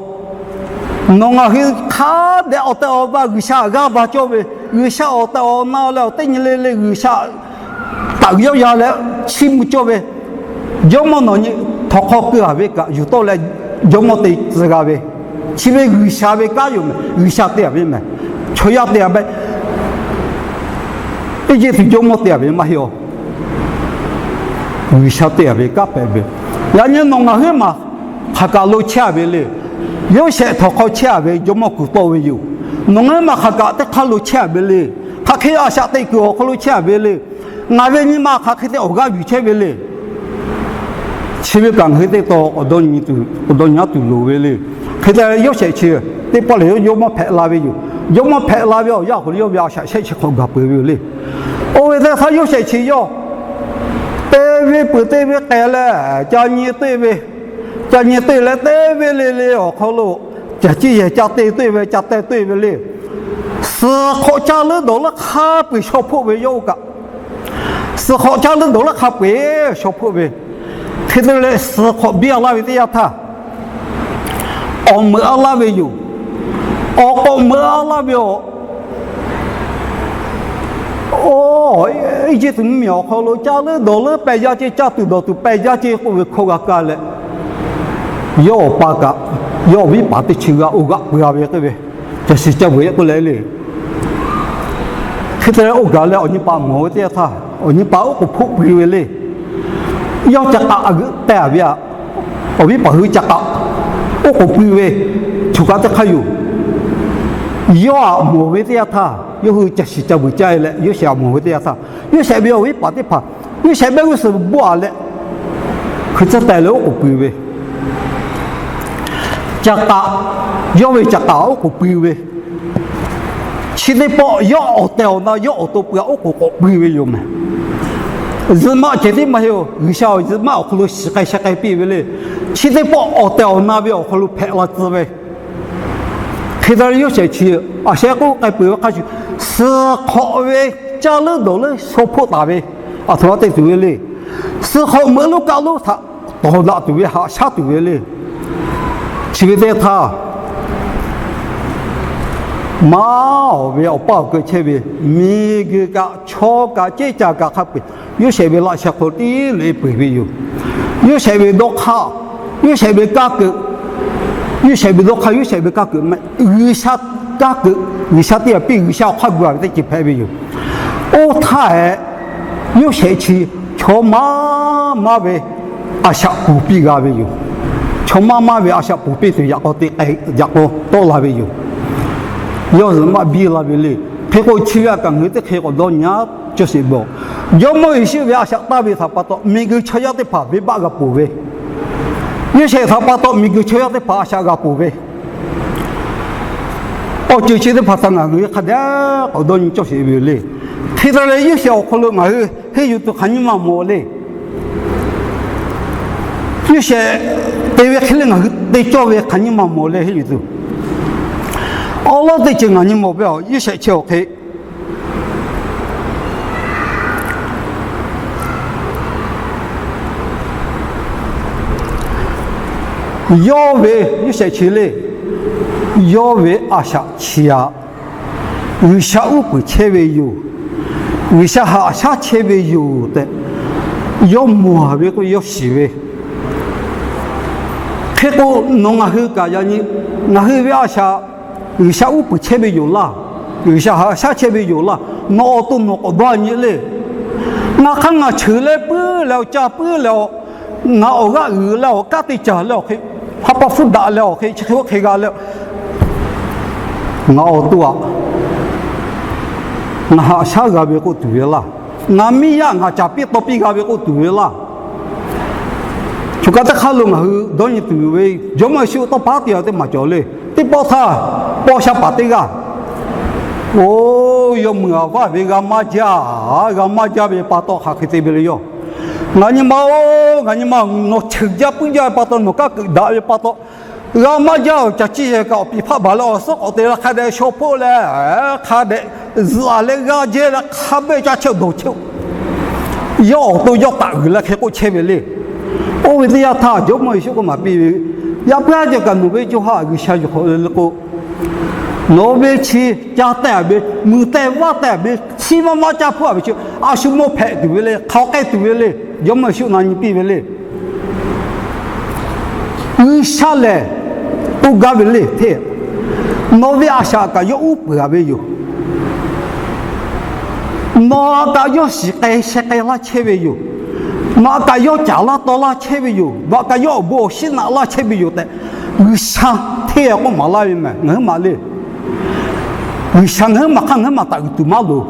Nawˬ ngaˬ hui hk'a dehꞈ awˬ tehˬ awˬ na G'uiˬsha g'aˇ ba cawˇ ve, G'uiˬsha awˬ tehˬ awˬ na leh awˬ teˇ nyi le le G'uiˬsha taꞈ yawˇ ya leh chiˇ mvuh cawˇ ve, jawˇmawˇ nawˬ nyi htawnˍ hk'aw keu a ve kaꞈ yuˬ tawˆ leh jawˇmawˇ te tcuh g'a ve, chi ve G'uiˬsha ve kanˉ yoˬ mehˬ. G'uiˬsha te a ve mehˬ. Chaw yaˇ te a ve, Eˇjiˇtuꞈ jawˇmawˇ te a ve maˇ heˆ aˬ. G'uiˬsha te a ve kanˉ hpehꞈ ve. Yaꞈ nyi nawˬ ngaˬ hui maˬ hk'aˬ kaꞈ lo chehˇ a ve le. Yoˇsehꞈ htawnˍ hk'aw chehˇ a ve jawˇmawˇ kuˬ tawˆ ve yoˬ. Nawˬ ngaˬ hui maˬ hk'aˬ kaꞈ teˇ hk'aˇ lo chehˇ a ve le. Hk'aˬ hk'e a shaꞈ teꞈ kuiˬ awˬ hk'aw lo chehˇ a ve le. Ngaˬ ve nyi ma hk'aˬ hk'e te awˬ g'aˇ yuˬ chehˇ ve le. Chi ve kaꞈ ngaˬ hui teˇ taw awˬ dawˇ nyi tuˬ loˍ ve le. Hk'e te Yoˇsehꞈ chi teˇ pawˆ lehˬ yawˇ jawˇmawˇ hpehꞈ la ve yoˬ. Jawˇmawˇ hpehꞈ la ve awˬ yanˇ awˬ hk'aw lo yawˇ ve a shaꞈ shehˆ chi hk'awꞈ gaˬ peuˬ ve yoˬ le. Oˇ ve teˇ htaˇ Yoˇsehꞈ chi yawˇ te ve peuˬ te ve k'ai leh ca nyi teˇ ve, ca nyi teˇ leh teˇ ve le le awˬ hk'aw lo caˬ ciˇ yehˬ ca te teˇ ve ca te teˇ ve le. Suh hk'awꞈ caˇ leuˉ dawˬ leuˉ hk'a peu-eˬ shaw hpoˆ ve yawˇ oˇ kaꞈ, suh hk'awꞈ caˇ leuˉ dawˬ leuˉ hk'a peu-eˬ shaw hpoˆ ve, hk'e te leh suh hk'awꞈ biˇ a laˇ ve teˇ yanˇ htaˇ, awˬ meuꞈ a laˇ ve yoˬ. Awˬ k'awꞈ meuꞈ a laˇ ve aˬ. Oˇ, Eˇjiˇtuꞈ mvuhˇmiˬ awˬ hk'aw lo caˇ leuˉ dawˬ leuˉ pehˬ yaˇ ce, caˇ tuˬ dawˬ tuˬ pehˬ yaˇ ce k'oˆ ve hkawˇ g'a kaˇ leh, yawˇ awˬ pa kaꞈ yawˇ awˬ viˉ paˍ teˇ chi g'a oˇ g'aꞈ pui a ve k'oˆ ve, caˬ shiˍ ca vuiˬ k'oˆ leh le. Hk'e te leh oˇ gaˬ leh awˬ nyi paˍ mawˬ ve teˇ yanˇ htaˇ awˬ nyi paˍ oˉ k'oˍ hpoˆ pui ve le. Yawˇ ca k'aꞈ a g'euˆ teh a ve aꞈ, awˬ viˉ paˍ hui ca k'aꞈ oˉ k'oˍ pui ve, choˬ kaꞈ teˇ hk'aˇ yoˬ. Yawˇ aꞈ mawˬ ve teˇ yanˇ htaˇ yawˇ hui caˬ shiˍ ca vuiˬ caˇ e leh Yoˇsehꞈ aꞈ mawˬ ve teˇ yanˇ htaˇ, Yoˇsehꞈ ve awˬ viˉ paˍ teˇ hpaˍ Yoˇsehꞈ mehˆ g'uˇ suhˍ bvuhˆ a leh hkui tcuhˉ teh leh oˉ k'oˍ pui ve, ca k'aꞈ, yawˇ ve ca k'aꞈ oˉ k'oˍ pui ve, chi teˇ pawˆ yawˇ awˬ tehˬ awˬ na yawˇ awˬ to pui a oˉ k'oˍ k'awꞈ pui ve yoˬ mehˬ. Zuhꞈ maˆ cehˬ tiˉ maˇ heˆ oˬ. G'uiˬsha awˬ zuhꞈ maˆ awˬ hk'aw lo shiˍ k'ai sheh k'ai piˇ ve le. Chi teˇ pawˆ awˬ tehˬ awˬ na ve awˬ hk'aw lo hpehꞈ la tcuh ve, hk'e te leh Yoˇsehꞈ chi a sheh k'oˆ k'ai peuˬ ve hk'a shuˍ, suh hk'awꞈ ve caˇ leuˉ dawˬ leuˉ shaw hpoˆ taˍ ve, aˬ htoꞈ ma te tuˬ ve le. Suh hk'awꞈ meuꞈ lonˉ kaˆ lonˉ htaꞈ tawˍ daꞈ tuˬ ve haꞈ shaˉ tuˬ ve le. Chi ve teˇ htaˇ, maˇ awˬ ve awˬ paˇ awˬ keu chehˇ ve miˬguiˬ kaꞈ chaw kaꞈ ceˇ caˬ kaꞈ hk'a peu-eˬ Yoˇsehꞈ ve laꞈ sheh hk'aw lo tiˉ leh peuˬ ve yoˬ. Yoˇsehꞈ ve dawˇ hk'aˇ, Yoˇsehꞈ ve kanˉ keu, Yoˇsehꞈ ve dawˇ hk'aˇ, Yoˇsehꞈ ve kanˉ keu maˇ heˆ, G'uiˬsha kanˉ keu, G'uiˬsha teˇ g'aˇ piˇ, G'uiˬsha awˬ hk'aˇ gu a ve teˇ ceuˬ hpehꞈ ve yoˬ. Oˇ htaˇ hehꞈ, Yoˇsehꞈ chi chaw maˇ maˇ ve a shaꞈ ponˬ piˇ g'a ve yoˬ. Chaw maˇ maˇ ve a shaꞈ ponˬ piˇ tuˬ yaꞈ k'aw te k'ai yaꞈ k'aw tawˆ la ve yoˬ. Yawˇ hui maˇ biˇ la ve le. Hk'e k'o chi ve a kaꞈ ngaˬ hui teˇ hk'e k'awꞈ dawˇ nyi a cawˇ sheˍ ve. Jawˇmawˇ Yeˍsuˆ ve a shaꞈ taˇ ve htaꞈ pa taw miˬguiˬ chaw yaˇ teˇ hpaˍ venˇbaˆ g'a ponˬ ve, Yoˇsehꞈ htaꞈ pa taw miˬguiˬ chaw yaˇ teˇ hpaˍ a shaꞈ g'a ponˬ ve, awˬ ceuˬ chi teˇ hpaˍ htaꞈ ngaˬ hui hk'a dehꞈ k'awꞈ dawˇ nyi cawˇ sheˍ ve yoˬ le. Hk'e te leh Yoˇsehꞈ awˬ hk'aw lo ngaˬ hui henˇ yuˬ tuˬ hk'aˬ nyi ma mawˬ le. Yoˇsehꞈ te ve hk'e le ngaˬ hui te cawˇ ve hk'aˬ nyi ma mawˬ le henˇ yuˬ tuˬ. Awˉ lawˉ teˇ ceuˬ ngaˬ nyi mawˬ ve a Yoˇsehꞈ chi awˬ hk'e yawˇ ve Yoˇsehꞈ chi le, yawˇ ve a shaꞈ chi aꞈ G'uiˬsha uˉ peunˍ chehˇ ve yoˬ. G'uiˬsha haꞈ shaˉ chehˇ ve yoˬ tehꞈ yawˇ mawˬ ve k'o yawˇ shiˍ ve. Hk'e k'o, nawˬ ngaˬ hui kaꞈ yaꞈ nyi ngaˬ hui ve a shaꞈ G'uiˬsha uˉ peunˍ chehˇ ve yoˬ laˇ. G'uiˬsha haꞈ shaˉ chehˇ ve yoˬ laˇ. Nawˬ awˬ to nawˬ k'awꞈ dawˇ nyi le. Ngaˬ hk'aˇ ngaˬ cheuˬ leh puiˉ leh awˬ ca puiˉ leh awˬ, ngaˬ awˬ g'aˆ uiˍ leh awˬ kanˉ te caˬ leh awˬ hk'e, ha pa hpfuhˇ daꞈ leh awˬ hk'e chi hk'e oˇ hk'e g'a leh, ngaˬ awˬ to aꞈ ngaˬ haꞈ shaˉ g'a ve k'oˆ tuˬ ve laˇ. Ngaˬ miˇ yaˇ ngaˬ caˍ piˇ taw piˇ g'a ve k'oˆ tuˬ ve laˇ. Choˬ kaꞈ teˇ hk'aˇ lo ngaˬ hui dawˇ nyi tuˬ ve, Jawˇmawˇ Yeˍsuˆ tawˇ pa teˇ yanˇ teˇ maˬ cawˬ le. Teˇ pawˆ htaˇ, paw sha paˍ teˇ g'aˇ, oˇ yawˇ meuꞈ aˍ vaˇ ve g'a maˇ jaˇ, g'a maˇ jaˇ ve pa taw hk'aˬ hk'e te ve le yoˬ. Ngaˬ nyi ma oˬ, ngaˬ nyi ma nawˬ cheuˬ jaˇ puiˉ jaˇ ve pa taw, nawˬ kanˉ keuꞈ daꞈ ve pa taw, g'a maˇ jaˇ oˬ. Caˬ ciˇ yehˬ kaꞈ awˬ piˍ hpaˆ baˬ leh awˬ suhˉ k'awꞈ te la hk'a dehꞈ shaw hpoˆ leh, hk'a dehꞈ zuhꞈ leh g'aˇ jehˇ leh hk'a behˇ caˇ chehˇ dawˬ chehˇ. Yawˇ awˬ to yawˇ taꞈ g'uiˬ leh hk'e k'oˆ chehˇ ve le. Oˇ ve teˇ yanˇ htaˇ Jawˇmawˇ Yeˍsuˆ k'oˆ maˍ piˇ ve, Yaꞈ puiˉ jaˇ kaꞈ nawˬ ve co ha G'uiˬsha yuˬ hk'awꞈ le le k'o, nawˬ ve chi ca tehˇ ve, mui tehˇ vaˇ tehˇ ve, chiˇ maˇ maˇ caˇ hpuˇ a ve chi a shu mawˇ hpehꞈ tuˬ ve le, hk'aˬ k'ai tuˬ ve le. Jawˇmawˇ Yeˍsuˆ na nyi piˇ ve le. G'uiˬsha lehˬ k'oˆ gaˇ ve le hteˇ, nawˬ ve a shaꞈ kaꞈ yawˇ uˉ peunˍ a ve yoˬ. Nawˬ kaꞈ yawˇ shiˍ k'ai sheh k'ai laˇ chehˇ ve yoˬ. Nawˬ kaꞈ yawˇ caˍ laˇ taw laˇ chehˇ ve yoˬ. Nawˬ kaꞈ yawˇ awˬ bon awˬ shinˉ naꞈ laˇ chehˇ ve yoˬ tehꞈ, G'uiˬsha hteˇ k'oˆ maˍ laˇ ve mehˬ. Ngaˬ huiˉ maˬ le, G'uiˬsha ngaˬ huiˉ maˬ hk'aˇ ngaˬ huiˉ maˬ taꞈ g'uiˬ tuˬ maˇ loˍ.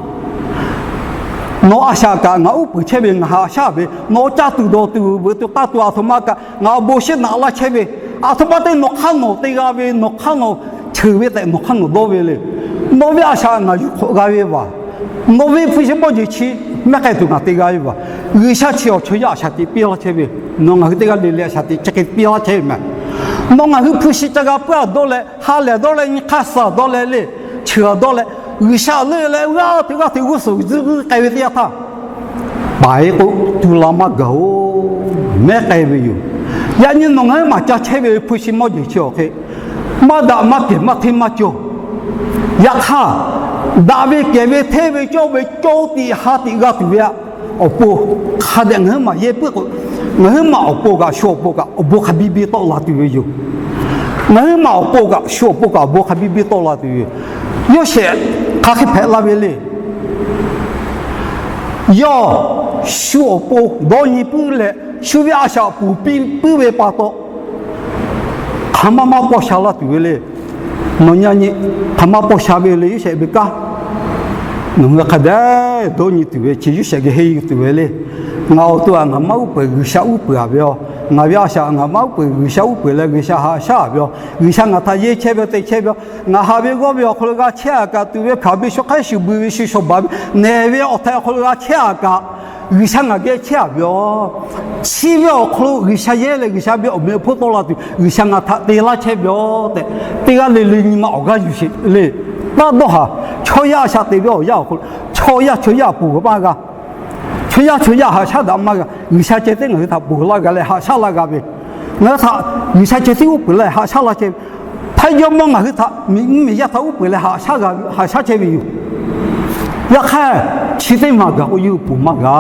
Nawˬ a shaꞈ kaꞈ ngaˬ uˉ peunˍ chehˇ ve, ngaˬ haꞈ shaˉ ve, nawˬ caˇ tuˬ dawˬ tuˬ veuꞈ tuˬ k'aˇ tuˬ a htoꞈ ma kaꞈ ngaˬ awˬ bon awˬ shinˉ naꞈ laˇ chehˇ ve, a htoꞈ ma te nawˬ hk'aˇ nawˬ te g'a ve, nawˬ hk'aˇ nawˬ cheuˬ ve tehꞈ nawˬ hk'aˇ nawˬ dawˇ ve le. Nawˬ ve a shaꞈ ngaˬ yuˬ hk'awꞈ g'a ve vaˬ. Nawˬ ve hpu shi mawˇ jeˬ chi mehˉ k'ai tuˬ ngaˬ te g'a ve vaˬ. G'uiˬsha chi awˬ chaw yaˇ a shaꞈ teꞈ piˇ laˇ chehˇ ve, nawˬ ngaˬ hui teˇ g'aˇ le le a shaꞈ teꞈ chi hk'e piˇ laˇ chehˇ ve mehˬ. Nawˬ ngaˬ hui hpu shi ca g'a puiˉ a dawˇ leh, ha lehˬ dawˇ leh, nyi hk'aˇ suh dawˇ leh le, cheuˬ a dawˇ leh, G'uiˬsha leuˆ leh g'aˇ hteꞈ g'aˇ hteꞈ g'uˇ suhˍ zuhˆ g'uˇ k'ai ve teˇ yanˇ htaˇ, paˍ e k'o, tu la maˇ gaˬ oˬ, mehˉ k'ai ve yoˬ. Yaꞈ nyi nawˬ ngaˬ huiˉ maˬ ca chehˇ ve hpu shi mawˇ jeˬ chi awˬ hk'e, maˇ daꞈ maˇ kehˬ maˇ hteˇ maˇ cawˬ. Yaꞈ hk'aˇ, daꞈ ve kehˬ ve hteˇ ve cawˇ ve cawˇ tiꞈ ha tiꞈ g'a tuˬ ve aꞈ, awˬ pon hk'a dehꞈ ngaˬ huiˉ maˬ yehˇ puiˉ k'o, ngaˬ huiˉ maˬ awˬ pon kaꞈ shu awˬ pon kaꞈ awˬ bon hk'a biˇ biˇ tawˆ la tuˬ ve yoˬ. Ngaˬ huiˉ maˬ awˬ pon kaꞈ shu awˬ pon kaꞈ awˬ bon hk'a biˇ biˇ tawˆ la tuˬ ve yoˬ. Yoˇsehꞈ hk'aˬ hk'e hpehꞈ la ve le. Yawˇ shu awˬ pon dawˇ nyi puiˉ leh, shu ve a shaꞈ ponˬ piˇ puiˉ ve pa taw, hk'aˬ ma maˇ paw sha laˇ tuˬ ve le. Nawˬ nyi a nyi, hk'aˬ ma paw sha ve le Yoˇsehꞈ ve kanˉ. Nawˬ hui hk'a dehꞈ dawˇ nyi tuˬ ve chi Yoˇsehꞈ geh henˇ yuˬ tuˬ ve le. Ngaˬ awˬ to aꞈ ngaˬ maˇ uˉ peunˍ, G'uiˬsha uˉ peunˍ a ve yoˬ. Ngaˬ ve a shaꞈ ngaˬ maˇ uˉ peunˍ, G'uiˬsha uˉ peunˍ leh G'uiˬsha haꞈ shaˉ a ve yoˬ. G'uiˬsha ngaˬ htaꞈ yehˇ chehˇ ve te chehˇ ve yoˬ. Ngaˬ haꞈ ve g'awˇ ve awˬ hk'aw lo g'a chehˇ a kaꞈ, tuꞈ ve hkanˍ ve shu hk'aiˉ shu bui ve shu shawˍ baˬ ve nehˬ ve awˬ htaiˍ awˬ hk'aw lo g'a chehˇ a kaꞈ, G'uiˬsha ngaˬ geh chehˇ a ve yoˬ. Chi ve awˬ hk'aw lo G'uiˬsha yehˇ leh G'uiˬsha ve awˬ meꞈ awˬ hponˇ tawˆ la tuˬ, G'uiˬsha ngaˬ htaꞈ te laˇ chehˇ ve yoˬ tehꞈ, teˇ g'aˇ le le nyi ma awˬ g'aˇ yuˬ sheˍ le. Taˇ dawˇ haˍ. Chaw yaˇ a shaꞈ te ve awˬ yanˇ awˬ hk'aw lo, chaw yaˇ chaw yaˇ aꞈ ponˬ maˇ g'a. Chaw yaˇ chaw yaˇ haꞈ shaˉ daꞈ maˇ g'a. G'uiˬsha ceh tiˉ ngaˬ hui htaꞈ ponˬ laˇ g'a leh haꞈ shaˉ laˇ g'a ve, ngaˬ hui htaꞈ G'uiˬsha ceh tiˉ uˉ peunˍ leh haꞈ shaˉ laˇ chehˇ ve, htaˇ Jawˇmawˇ ngaˬ hui htaꞈ miˬ nyi miˬ yaˇ htaꞈ uˉ peunˍ leh haꞈ shaˉ g'a, haꞈ shaˉ chehˇ ve yoˬ. Yaꞈ hk'aˇ, chi teˇ maˬ gaˬ k'o yawˇ hui ponˬ maˇ g'a,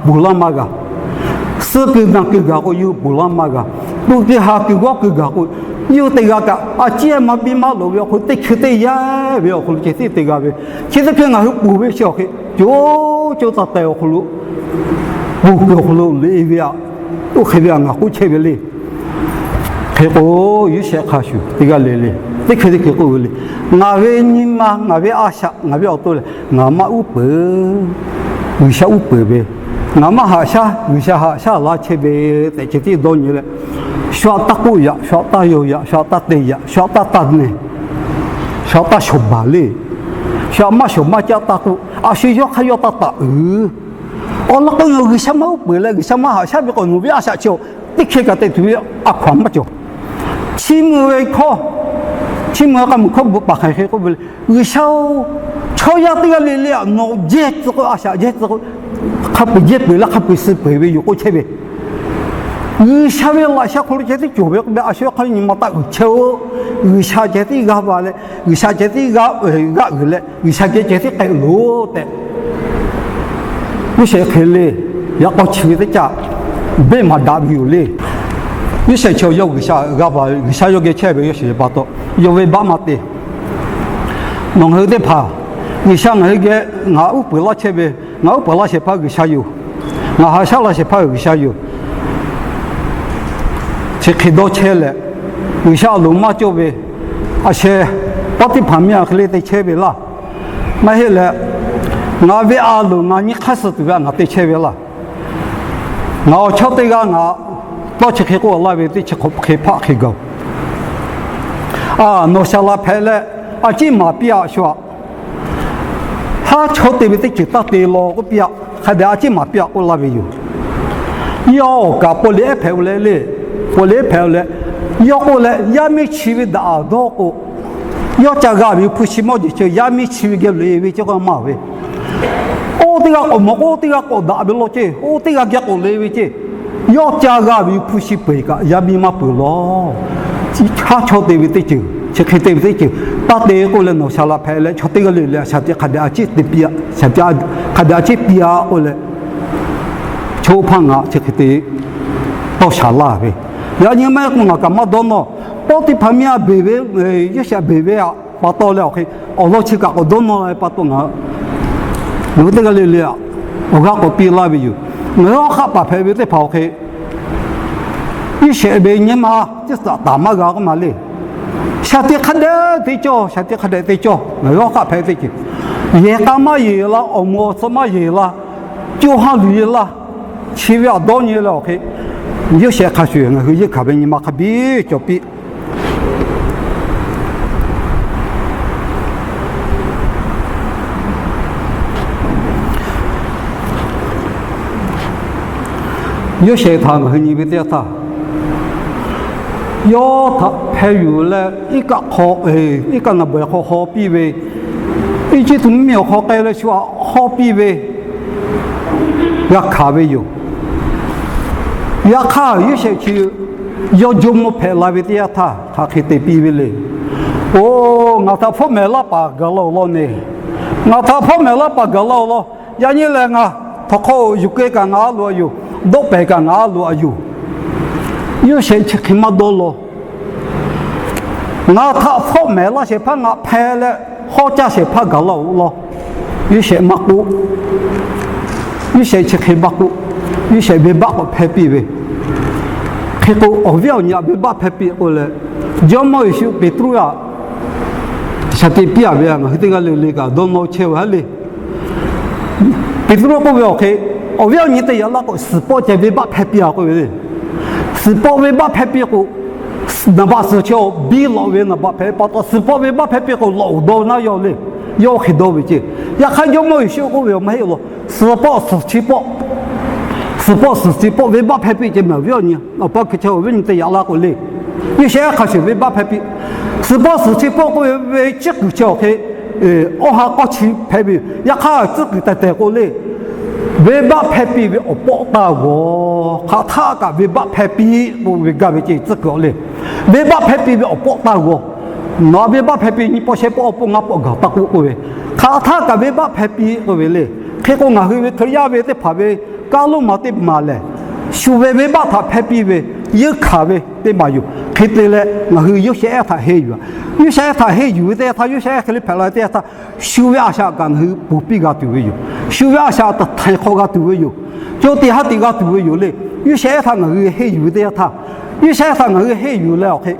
ponˬ laˇ maˇ g'a. Suh kuiˬ naˬ kuiˬ gaˬ k'o yawˇ hui ponˬ laˇ maˇ g'a. Tuꞈ kuiˬ haˍ kuiˬ g'awˇ kuiˬ gaˬ k'o, yawˇ hui te g'a kaꞈ, a ciˉ maˇ biˇ maˇ loˍ ve awˬ hk'aw lo teˇ hkui teˇ yanˇ ve awˬ hk'aw lo ceh tiˉ te g'a ve. Chi teˇ hkui ngaˬ hui ponˬ ve chi awˬ hk'e, co co taiˍ taiˍ awˬ hk'aw lo bon kuiˬ awˬ hk'aw lo loꞈ-e ve aꞈ, oˇ hk'e ve aꞈ ngaˬ k'oˆ chehˇ ve le. Hk'e k'o, Yoˇsehꞈ hk'a shuˍ teˇ g'aˇ le le, teˇ hkeh teˇ hkeh k'oˆ ve le. Ngaˬ ve nyi ma, ngaˬ ve a shaꞈ, ngaˬ ve awˬ to lehˬ, ngaˬ maˇ uˉ peunˍ. G'uiˬsha uˉ peunˍ ve, ngaˬ maˇ haꞈ shaˉ, G'uiˬsha haꞈ shaˉ laˇ chehˇ ve tehꞈ ceh tiˉ dawˇ nyi leh, shu aꞈ taˇ k'oˆ yaꞈ, shu aꞈ taˇ yaw yaꞈ, shu aꞈ taˇ te yaꞈ, shu aꞈ taˇ taˇ nehˬ, shu aꞈ taˇ shawˍ baˬ le. Shu aꞈ maˇ shawˍ maˇ caˆ taˇ k'oˆ, a shu yawˇ hk'aˇ yawˇ taˇ taˍ uiˍ. Awˬ lawn k'o, G'uiˬsha maˇ uˉ peunˍ leh G'uiˬsha maˇ haꞈ shaˉ ve k'o, nawˬ ve a shaꞈ chi-oˬ, teˇ hkeh kaꞈ te tuˬ ve a hkaw-anˬ maˇ cawˬ. Chiˇ mvuh ve hkawˇ, chiˇ mvuh k'a muiˬ hkawˇ bvuhꞈ paˍ hk'aˬ hk'e k'oˆ ve le. G'uiˬsha-oˬ, chaw yaˇ teˇ g'aˇ le le aꞈ nawˬ jehˇ tcuh k'o, a shaꞈ jehˇ tcuh k'o, hk'a peu-eˬ jehˇ peuˬ leh hk'a peu-eˬ suh peuˬ ve yoˬ k'oˆ chehˇ ve. G'uiˬsha ve laꞈ sha hk'aw lo ceh tiˉ cawˬ ve k'oˆ ve, a shu hk'aˇ nyi ma taˇ uiˍ chehˇ-oˆ. G'uiˬsha ceh tiˉ g'a va leh, G'uiˬsha ceh tiˉ g'a uiˍ leh, G'uiˬsha geh ceh tiˉ k'ehˆ loˬ tehꞈ, Yoˇsehꞈ hk'e le, yaꞈ k'aw chi ve teˇ caꞈ beˆ maˍ daꞈ ve yoˬ le. Yoˇsehꞈ chi yawˇ G'uiˬsha g'a va ve, G'uiˬsha yawˇ geh chehˇ ve Yoˇsehꞈ pa taw, yawˇ ve baˆ maˇ te. Nawˬ ngaˬ hui teˇ hpaˍ, G'uiˬsha ngaˬ hui geh ngaˬ uˉ peunˍ laˇ chehˇ ve, ngaˬ uˉ peunˍ laˇ shehˍ hpaˇ G'uiˬsha yoˬ. Ngaˬ haꞈ shaˉ laˇ shehˍ hpaˇ G'uiˬsha yoˬ. Chi hk'e dawˇ chehˇ leh, G'uiˬsha a loˍ maˇ cawˇ ve, a sheh, Pawˇtiˇhpaˍ miˇ a hk'e le te chehˇ ve laˇ. Maˇ heˆ leh, ngaˬ ve a loˍ ngaˬ nyi hk'aˇ suh tuˬ ve aꞈ ngaˬ te chehˇ ve laˇ. Ngaˬ awˬ chawˇ teˇ g'aˇ ngaˬ tawˇ chi hk'e k'oˆ laˇ ve teˇ chi hk'e hpaˆ hk'e gaˬ-oˬ. A, nawˬ shaˍ laꞈ hpehꞈ leh, a ciˉ maˍ piˇ-aꞈ shu-aꞈ. Haˉ chaw te ve teˇ ceuˬ taˇ te law k'oˆ piˇ-aꞈ, hk'a dehꞈ a ciˉ maˍ piˇ-aꞈ k'oˆ laˇ ve yoˬ. Yawˇ awˬ kaꞈ paw liꞈ ehˉ hpehꞈ-o leh le, paw liꞈ ehˉ hpehꞈ-o leh, yawˇ k'oˆ leh yaˇ miˇ chi ve daꞈ-aˬ dawˇ k'o, yawˇ ca g'a ve hpu shi mawˇ jeˬ chi yaˇ miˇ chi ve geh loꞈ-e ve chi k'o maˇ ve. Oˇ teˇ g'aˇ k'awꞈ mawˬ k'o, oˇ teˇ g'aˇ k'awꞈ daꞈ ve law ceˇ, oˇ teˇ g'aˇ geh k'awꞈ loꞈ-e ve ceˇ. Yawˇ ca g'a ve hpu shi peuˬ kaꞈ yaˇ miˇ maˇ peuˬ law. Haˉ chaw te ve teˇ ceuˬ, chi hk'e te ve teˇ ceuˬ taˇ te k'oˆ leh nawˬ shaˍ laꞈ hpehꞈ leh chaw teˇ g'aˇ le le shaˍ tiꞈ hk'a dehꞈ a ciˉ te piˇ-aꞈ, shaˍ tiꞈ hk'a dehꞈ a ciˉ piˇ-aꞈ k'oˆ leh, chaw hpaˇ ngaˬ chi hk'e te tawˇ shaˍ laˇ ve. Yaꞈ nyi maˇ heˆ k'o ngaˬ kaꞈ maˇ dawˇ nawˇ. Pawˇtiˇhpaˍ miˇ a beˬ ve, Yoˇsehꞈ beˬ ve aꞈ pa taw leh awˬ hk'e, awˬ lawn chi kaꞈ k'awꞈ dawˇ nawˇ la ve pa taw ngaˬ, ngaˬ hui teˇ g'aˇ le le aꞈ awˬ g'aˇ k'awꞈ piˇ laˇ ve yoˬ. Ngaˬ hui awˬ hk'aˆ paˍ hpehꞈ ve teˇ hpaˍ awˬ hk'e, Yoˇsehꞈ ve nyi ma teˇ taꞈ taˍ maˇ g'a k'oˆ ma le. Shaˍ tiꞈ hk'a dehꞈ te cawˇ, shaˍ tiꞈ hk'a dehꞈ te cawˇ, ngaˬ hui awˬ hk'aˆ hpehꞈ ve teˇ ceuˬ, yehˬ k'a maˇ yeˬ la, awˬ moˍ awˬ tcuh maˇ yeˬ la, co ha luˬ yeˬ la, chi ve aꞈ dawˇ nyi leh awˬ hk'e, Yoˇsehꞈ hk'a shuˍ ngaˬ hui yeˇ hkanˍ ve nyi ma hk'a biˇ cawˬ piˇ. Yoˇsehꞈ htaꞈ ngaˬ hui nyi ve teˇ yanˇ htaˇ, yawˇ htaꞈ hpeh yuˬ leh iˉ kaˆ hk'aw, iˉ kaˆ naˍ bawehˬ hk'aw haw piˇ ve, Eˇjiˇtuꞈ mvuhˇmiˬ awˬ hk'aw k'ai leh shu aꞈ haw piˇ ve g'a hkanˍ ve yoˬ. Yaꞈ hk'aˇ Yoˇsehꞈ chi yawˇ jawˇmawˇ hpehꞈ la ve teˇ yanˇ htaˇ hk'aˬ hk'e te piˇ ve le. Oˬ, ngaˬ htaꞈ hpawˇ mehˍ laˇ paˍ gaˬ la-oˬ law ne. Ngaˬ htaꞈ hpawˇ mehˍ laˇ paˍ gaˬ la-oˬ law. Yaꞈ nyi lehˬ ngaˬ htawnˍ hk'aw yuˬ keu kaꞈ ngaˬ a loꞈ-a yoˬ. Dawˆ pehˍ kaꞈ ngaˬ a loꞈ-a yoˬ. Yoˇsehꞈ chi hk'e maˇ dawˇ law. Ngaˬ htaꞈ hpawˇ mehˍ laˇ shehˍ hpaˇ ngaˬ hpeh leh hawˉ caˇ shehˍ hpaˇ gaˬ la-oˬ law. Yoˇsehꞈ maˇ k'oˆ. Yoˇsehꞈ chi hk'e maˇ k'oˆ. Yoˇsehꞈ venˇbaˆ k'awꞈ hpehˇ piˇ ve. Hk'e k'o, awˬ viˉ awˬ nyi aꞈ venˇbaˆ hpehˇ piˇ k'oˆ leh, Jawˇmawˇ Yeˍsuˆ Peˍtruˆ aꞈ shaˍ tiꞈ piˇ-a ve, ngaˬ hui teˇ g'aˇ le le kaꞈ dawˇ nawˇ chehˇ ve haˉ le. Peˍtruˆ k'oˆ ve awˬ hk'e, awˬ viˉ awˬ nyi te yaꞈ la k'o, suhˍ pawˆ ceh venˇbaˆ hpehˇ piˇ-a k'oˆ ve le. Suhˍ pawˆ venˇbaˆ hpehˇ piˇ k'o, naˍ baꞈ suhˍ chi awˬ biˇ lawꞈ ve naˍ baꞈ hpehꞈ pa taw, suhˍ pawˆ venˇbaˆ hpehˇ piˇ k'o, lawꞈ awˬ dawˇ naˉ yaw le. Yawˇ hk'e dawˇ ve ceˇ. Yaꞈ hk'aˇ Jawˇmawˇ Yeˍsuˆ k'oˆ ve awˬ maˇ heˆ law. Suhˍ pawˆ suhˍ chi pawˆ, suhˍ pawˆ suhˍ chi pawˆ venˇbaˆ hpehˇ piˇ ceh mehˍ awˬ viˉ awˬ nyi, awˬ pa hkui chehˇ awˬ viˉ awˬ nyi te yaꞈ la k'o le. Yoˇsehꞈ hk'a shuˍ venˇbaˆ hpehˇ piˇ. Suhˍ pawˆ suhˍ chi pawˆ k'oˆ ve, ve tcuhˉ kuiˬ chi awˬ hk'e, awˇ ha k'awˇ chi hpehꞈ ve. Yaꞈ hk'aˇ tcuhˉ kuiˬ tehˬ tehˬ k'o le, venˇbaˆ hpehˇ piˇ ve awˬ pawˆ taˇ g'awˬ. Hk'aˬ htaˆ kaꞈ venˇbaˆ hpehˇ piˇ k'oˆ ve gaˇ ve ceˇ tcuhˉ kuiˬ awˬ le. Venˇbaˆ hpehˇ piˇ ve awˬ pawˆ taˇ g'awˬ. Nawˬ aꞈ venˇbaˆ hpehˇ piˇ nyi pawˆ shehˆ pawˆ awˬ pawˆ ngaˇ pawˆ gaˬ taˇ k'oˆ k'oˆ ve, hk'aˬ htaˆ kaꞈ venˇbaˆ hpehˇ piˇ k'oˆ ve le. Hk'e k'o ngaˬ hui ve Hkriꞈ yaˇ ve teˇ hpaˍ ve kaˇ loˉ ma teˇ maˬ lehˬ, shu ve venˇbaˆ htaꞈ hpehˇ piˇ ve, yeunˇ hkanˍ ve teˇ maˬ yoˬ. Hk'e te leh ngaˬ hui Yoˇsehꞈ ehˉ htaꞈ henˇ yuˬ a. Yoˇsehꞈ ehˉ htaꞈ henˇ yuˬ ve teˇ yanˇ htaˇ, Yoˇsehꞈ ehˉ hk'e le hpehꞈ la ve teˇ yanˇ htaˇ, shu ve a shaꞈ kaꞈ ngaˬ hui ponˬ piˇ g'a tuˬ ve yoˬ. Shu ve a shaꞈ taˍ hteˍ hk'awꞈ g'a tuˬ ve yoˬ. Caw teꞈ ha teꞈ g'a tuˬ ve yoˬ le. Yoˇsehꞈ ehˉ htaꞈ ngaˬ hui henˇ yuˬ ve teˇ yanˇ htaˇ, Yoˇsehꞈ ehˉ htaꞈ ngaˬ hui henˇ yuˬ leh awˬ hk'e,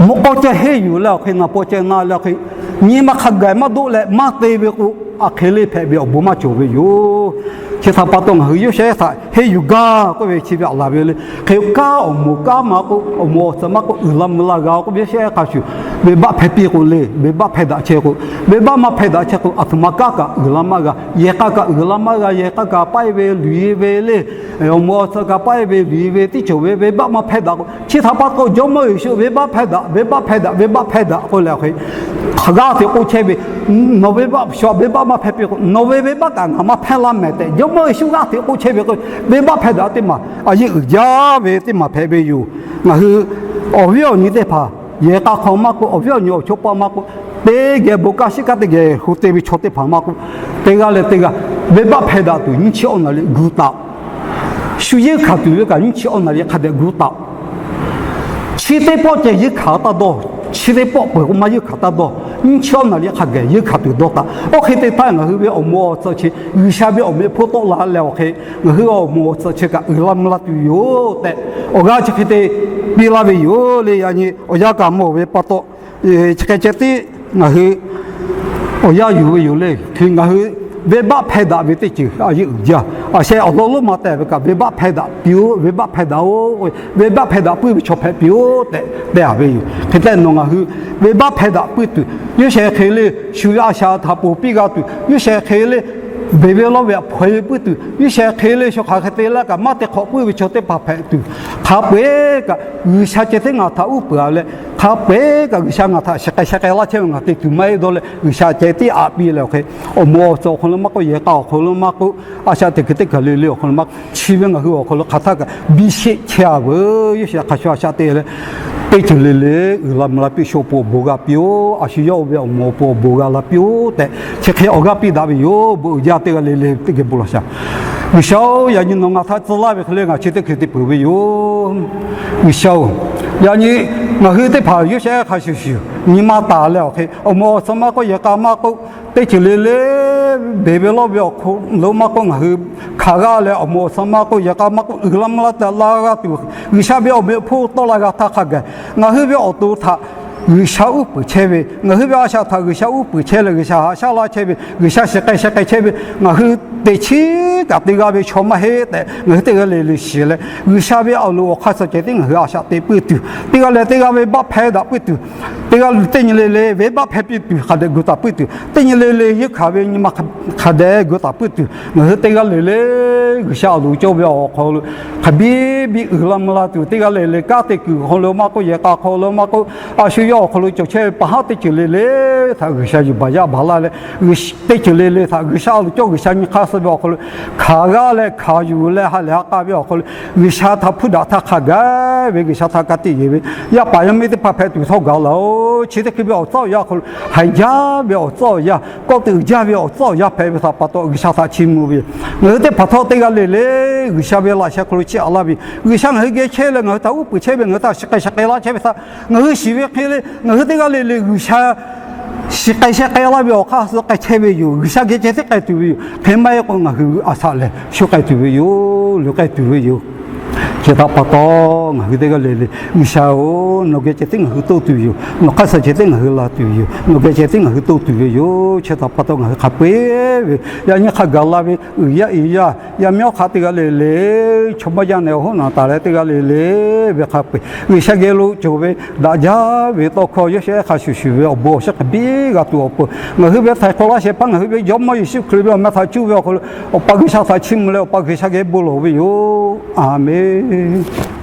mvuhˇ k'aw ceh henˇ yuˬ leh awˬ hk'e, naˍ paw ceh na leh awˬ hk'e, nyi ma hk'a gaˬ maˇ doˆ leh maˇ te ve k'o, a hk'e le hpehꞈ ve awˬ bon maˇ cawˬ ve yoˬ. Chi htaꞈ pa taw ngaˬ hui Yoˇsehꞈ ehˉ htaꞈ henˇ yuˬ gaˇ k'oˆ ve chi ve aˬ laˬ ve le. Hk'e kanˉ awˬ moˍ kanˉ maˇ k'oˆ, awˬ moˍ awˬ tcuhꞈ maˇ k'oˆ, uiˍ la mvuh la g'a k'oˆ ve Yoˇsehꞈ ehˉ hk'a shuˍ, venˇbaˆ hpehˇ piˇ k'o le, venˇbaˆ hpehˇ daꞈ chehˇ k'o, venˇbaˆ maˇ hpehˇ daꞈ chehˇ k'o, aˬ htoꞈ ma kanˉ kaꞈ uiˍ la maˇ g'a, yehˬ k'a kaꞈ uiˍ la maˇ g'a, yehˬ k'a kaꞈ paˆ e ve luˬ e ve le, awˬ moˍ awˬ tcuhꞈ kaꞈ paˆ e ve luˬ e ve teˇ cawˬ ve, venˇbaˆ maˇ hpehˇ daꞈ k'o, chi htaꞈ pa taw Jawˇmawˇ Yeˍsuˆ venˇbaˆ hpehˇ daꞈ, venˇbaˆ hpehˇ daꞈ, venˇbaˆ hpehˇ daꞈ k'oˆ leh awˬ hk'e, hk'aˬ g'aˇ hteꞈ k'oˆ chehˇ ve, nawˬ ve venˇbaˆ shu venˇbaˆ maˇ hpehˇ piˇ k'o, nawˬ ve venˇbaˆ kaꞈ ngaˬ maˇ hpehˇ laˇ mehˍ tehꞈ Jawˇmawˇ Yeˍsuˆ g'aˇ hteꞈ k'oˆ chehˇ ve k'o, venˇbaˆ hpehˇ daꞈ teˇ maˬ a yeˇ uiˍ jaˇ ve teˇ maˬ hpehꞈ ve yoˬ. Ngaˬ hui awˬ viˉ awˬ nyi teˇ hpaˍ, yehˬ k'a hk'aw maˇ k'oˆ, awˬ viˉ awˬ nyi awˬ chawˇ paˆ maˇ k'oˆ, teˇ geh bon kanˉ shiˉ kanˉ teˇ geh hu te ve chaw teˇ hpaˍ maˇ k'oˆ, teˇ g'aˇ leh teˇ g'aˇ venˇbaˆ hpehˇ daꞈ tuˬ nyiˇ chi awˬ naˍ riˍ gu taˍ-oꞈ. Shu yeunˇ hkanˍ tuˬ ve kaꞈ nyiˇ chi awˬ naˍ riˍ hk'a dehꞈ gu taˍ-oꞈ. Chi teˇ pawˆ ceh yeunˇ hkanˍ taˇ dawˇ. Chi teˇ pawˆ peuˬ k'o maˇ yeunˇ hkanˍ taˇ dawˇ. Nyiˇ chi awˬ naˍ riˍ hk'a gaˬ yeunˇ hkanˍ tuˬ dawˇ taˍ. Oˇ hk'e te htaˇ ngaˬ hui ve awˬ moˍ awˬ tcuhꞈ chi G'uiˬsha ve awˬ meh hpfuhˇ tawˆ la leh awˬ hk'e, ngaˬ hui awˬ moˍ awˬ tcuhꞈ chi kaꞈ uiˍ la mvuh la tuˬ yoˬ tehꞈ, awˬ g'aˇ chi hk'e te piˇ laˇ ve yoˬ le. Yaꞈ nyi awˬ yanˇ kaꞈ mawˬ ve pa taw, chi hk'e ceh tiˉ ngaˬ hui awˬ yanˇ yuˬ ve yoˬ le. Hk'e ngaˬ hui venˇbaˆ hpehˇ daꞈ ve teˇ ceuˬ a yeˇ uiˍ jaˇ. A sheh awˬ lawn lonˉ ma tehꞈ ve kaꞈ, venˇbaˆ hpehˇ daꞈ piˇ-oˆ, venˇbaˆ hpehˇ daꞈ-oꞈ, venˇbaˆ hpehˇ daꞈ puiˉ ve chaw hpehꞈ piˇ-oˆ tehꞈ tehꞈ a ve yoˬ. Hk'e te nawˬ ngaˬ hui venˇbaˆ hpehˇ daꞈ puiˉ tuˬ, Yoˇsehꞈ hk'e le shu ve a shaꞈ htaꞈ ponˬ piˇ g'a tuˬ, Yoˇsehꞈ hk'e le beˬ ve lawˇ ve htaꞈ hpaw e puiˉ tuˬ, Yoˇsehꞈ hk'e le shu hk'aˬ hk'e te laˇ kaꞈ maˇ te hk'awꞈ puiˉ ve chaw teˇ hpaˍ hpehꞈ tuˬ, hk'a peu-eˬ kaꞈ G'uiˬsha ceh tiˉ ngaˬ htaꞈ uˉ peunˍ-a leh, hk'a peu-eˬ kaꞈ G'uiˬsha ngaˬ htaꞈ shiˍ k'ai sheh k'ai laˇ chehˇ ve ngaˬ te tuˬ maˇ heˆ dawˇ leh, G'uiˬsha ceh tiˉ aꞈ piˇ leh awˬ hk'e, awˬ moˍ awˬ tcuhꞈ awˬ hk'aw lo maˇ k'oˆ, yehˬ k'a awˬ hk'aw lo maˇ k'oˆ, a shaꞈ teꞈ kuiˬ teˇ kaˬ le le awˬ hk'aw lo maˇ k'oˆ, chi ve ngaˬ hui awˬ hk'aw lo hk'aˬ htaˇ kaꞈ biˇ sheˆ chehˇ-a veuˬ. Yoˇsehꞈ hk'a shuˍ a shaꞈ teꞈ leh, teˇ ceuˬ le le uiˍ la mvuh la piˇ, shu awˬ pon awˬ bon g'a piˇ-oˆ. A shu yawˇ oˇ ve awˬ moˍ awˬ pon awˬ bon g'a la piˇ-oˆ tehꞈ, chi hk'e awˬ g'aˇ piˇ daꞈ ve yoˬ. Bon uiˍ jaˇ teˇ g'aˇ le le teˇ geh bon laˬ shaˍ. G'uiˬsha-oˬ, yaꞈ nyi nawˬ ngaˬ htaꞈ tcuh laˇ ve hk'e le ngaˬ chi teˇ hkui te peuˬ ve yoˬ. G'uiˬsha-oˬ, yaꞈ nyi ngaˬ hui teˇ hpaˍ Yoˇsehꞈ hk'a shuˍ shuˍ nyi ma taˍ leh awˬ hk'e, awˬ moˍ awˬ tcuhꞈ maˇ k'oˆ, yehˬ k'a maˇ k'oˆ, teˇ ceuˬ le le beˬ ve lawˇ ve awˬ hk'aw lo maˇ k'oˆ, ngaˬ hui hk'aˬ g'aˇ leh awˬ moˍ awˬ tcuhꞈ maˇ k'oˆ, yehˬ k'a maˇ k'oˆ, uiˍ la mvuh la tehꞈ la g'a tuˬ, G'uiˬsha ve awˬ meh hpfuhˇ tawˆ la g'a htaˇ hk'a gaˬ, ngaˬ hui ve awˬ to htaꞈ G'uiˬsha uˉ peunˍ chehˇ ve, ngaˬ hui ve a shaꞈ htaꞈ G'uiˬsha uˉ peunˍ chehˇ leh, G'uiˬsha haꞈ shaˉ laˇ chehˇ ve, G'uiˬsha shiˍ k'ai sheh k'ai chehˇ ve, ngaˬ hui teꞈ chiˉ kaꞈ te g'a ve chaw maˇ heˆ tehꞈ ngaˬ hui teˇ g'aˇ le le shiˍ leh, G'uiˬsha ve awˬ loˍ awˬ hk'aˇ suh ceh tiˉ ngaˬ hui a shaꞈ teꞈ puiˉ tuˬ, teˇ g'aˇ leh teˇ g'aˇ venˇbaˆ hpehˇ daꞈ puiˉ tuˬ, teˇ g'aˇ teˇ nyi le le venˇbaˆ hpehˇ piˇ tuˬ hk'a dehꞈ gu taˍ puiˉ tuˬ, teˇ nyi le le yeunˇ hkanˍ ve nyi ma hk'a dehꞈ gu taˍ puiˉ tuˬ, ngaˬ hui teˇ g'aˇ le le G'uiˬsha awˬ loˍ cawˇ ve awˬ hk'aw lo hk'a biˇ biˇ uiˍ la mvuh la tuˬ, teˇ g'aˇ le le kanˉ te kuiˬ hk'aw lo maˇ k'oˆ, yehˬ k'a hk'aw lo maˇ k'oˆ, a shu yawˇ awˬ hk'aw lo cawˬ chehˇ ve pa haˉ teˇ ceuˬ le le htaꞈ G'uiˬsha yuˬ baˬ yaˇ baˬ laˇ leh, teˇ ceuˬ le le htaꞈ G'uiˬsha awˬ loˍ cawˇ, G'uiˬsha nyi hk'aˇ suh ve awˬ hk'aw lo hk'aˬ g'aˇ leh hkanˍ yuˬ leh ha lehˬ ha k'a ve awˬ hk'aw lo G'uiˬsha htaꞈ hpuˇ daꞈ htaˇ hk'a gaˬ ve G'uiˬsha htaꞈ ka tiꞈ yeˬ ve yaˇ paˍ yaˇ miˇ teˇ hpaˍ hpehꞈ tuˬ htawˇ gaˬ laˇ-oˬ. Chi teˇ hkui ve awˬ tcuhˉ awˬ yanˇ awˬ hk'aw lo haiˬ jaˇ ve awˬ tcuhˉ awˬ yanˇ, kawˆ teꞈ jaˇ ve awˬ tcuhˉ awˬ yanˇ hpehꞈ ve htaꞈ pa taw G'uiˬsha htaꞈ chiˇ mvuh ve yoˬ. Ngaˬ hui teˇ hpaˍ htawˇ teˇ g'aˇ le le G'uiˬsha ve laꞈ sheh hk'aw lo chiˇ aꞈ laˇ ve, G'uiˬsha ngaˬ hui geh chehˇ leh ngaˬ hui htaꞈ uˉ peunˍ chehˇ ve, ngaˬ hui htaꞈ shiˍ k'ai sheh k'ai laˇ chehˇ ve htaꞈ ngaˬ hui shiˍ ve hk'e le, ngaˬ hui teˇ g'aˇ le le G'uiˬsha shiˍ k'ai sheh k'ai laˇ ve awˬ hk'aˇ suh k'ai chehˇ ve yoˬ. G'uiˬsha geh ceh tiˉ k'ai tuˬ ve yoˬ. Hk'e maˇ heˆ k'o ngaˬ hui a shaꞈ lehˬ shu k'ai tuˬ ve yoˬ, luˬ k'ai tuˬ ve yoˬ. Chi htaꞈ pa taw ngaˬ hui teˇ g'aˇ le le, G'uiˬsha-oˬ, nawˬ geh ceh tiˉ ngaˬ hui toˇ tuˬ yoˬ. Nawˬ hk'aˇ suh ceh tiˉ ngaˬ hui la tuˬ yoˬ. Nawˬ geh ceh tiˉ ngaˬ hui toˇ tuˬ ve yoˬ. Chi htaꞈ pa taw ngaˬ hui hk'a peu-eˬ ve yaꞈ nyi hk'a gaˬ la ve uiˍ yaˇ i yaˇ yaˇ miˇ awˬ hk'aˇ teˇ g'aˇ le le, chaw maˇ yaˇ nehˬ awˬ hoˉ naˬ taˍ leh teˇ g'aˇ le le ve hk'a peu-eˬ G'uiˬsha geh lo cawˬ ve daꞈ jaˇ ve tawˇ hkawˇ Yoˇsehꞈ hk'a shuˍ shuˍ ve awˬ bon awˬ shiˍ hk'a biˇ g'a tuˬ awˬ pon, ngaˬ hui ve htaiˍ hk'awꞈ laˇ shehˍ hpaˇ ngaˬ hui ve Jawˇmawˇ Yeˍsuˆ Hkriꞈ ve awˬ meh htaꞈ cuˇ ve awˬ hk'aw lo Awˬ pa G'uiˬsha htaꞈ chiˇ mvuh leh Awˬ pa G'uiˬsha geh bon lawˬ ve yoˬ. Aˬmenˍ.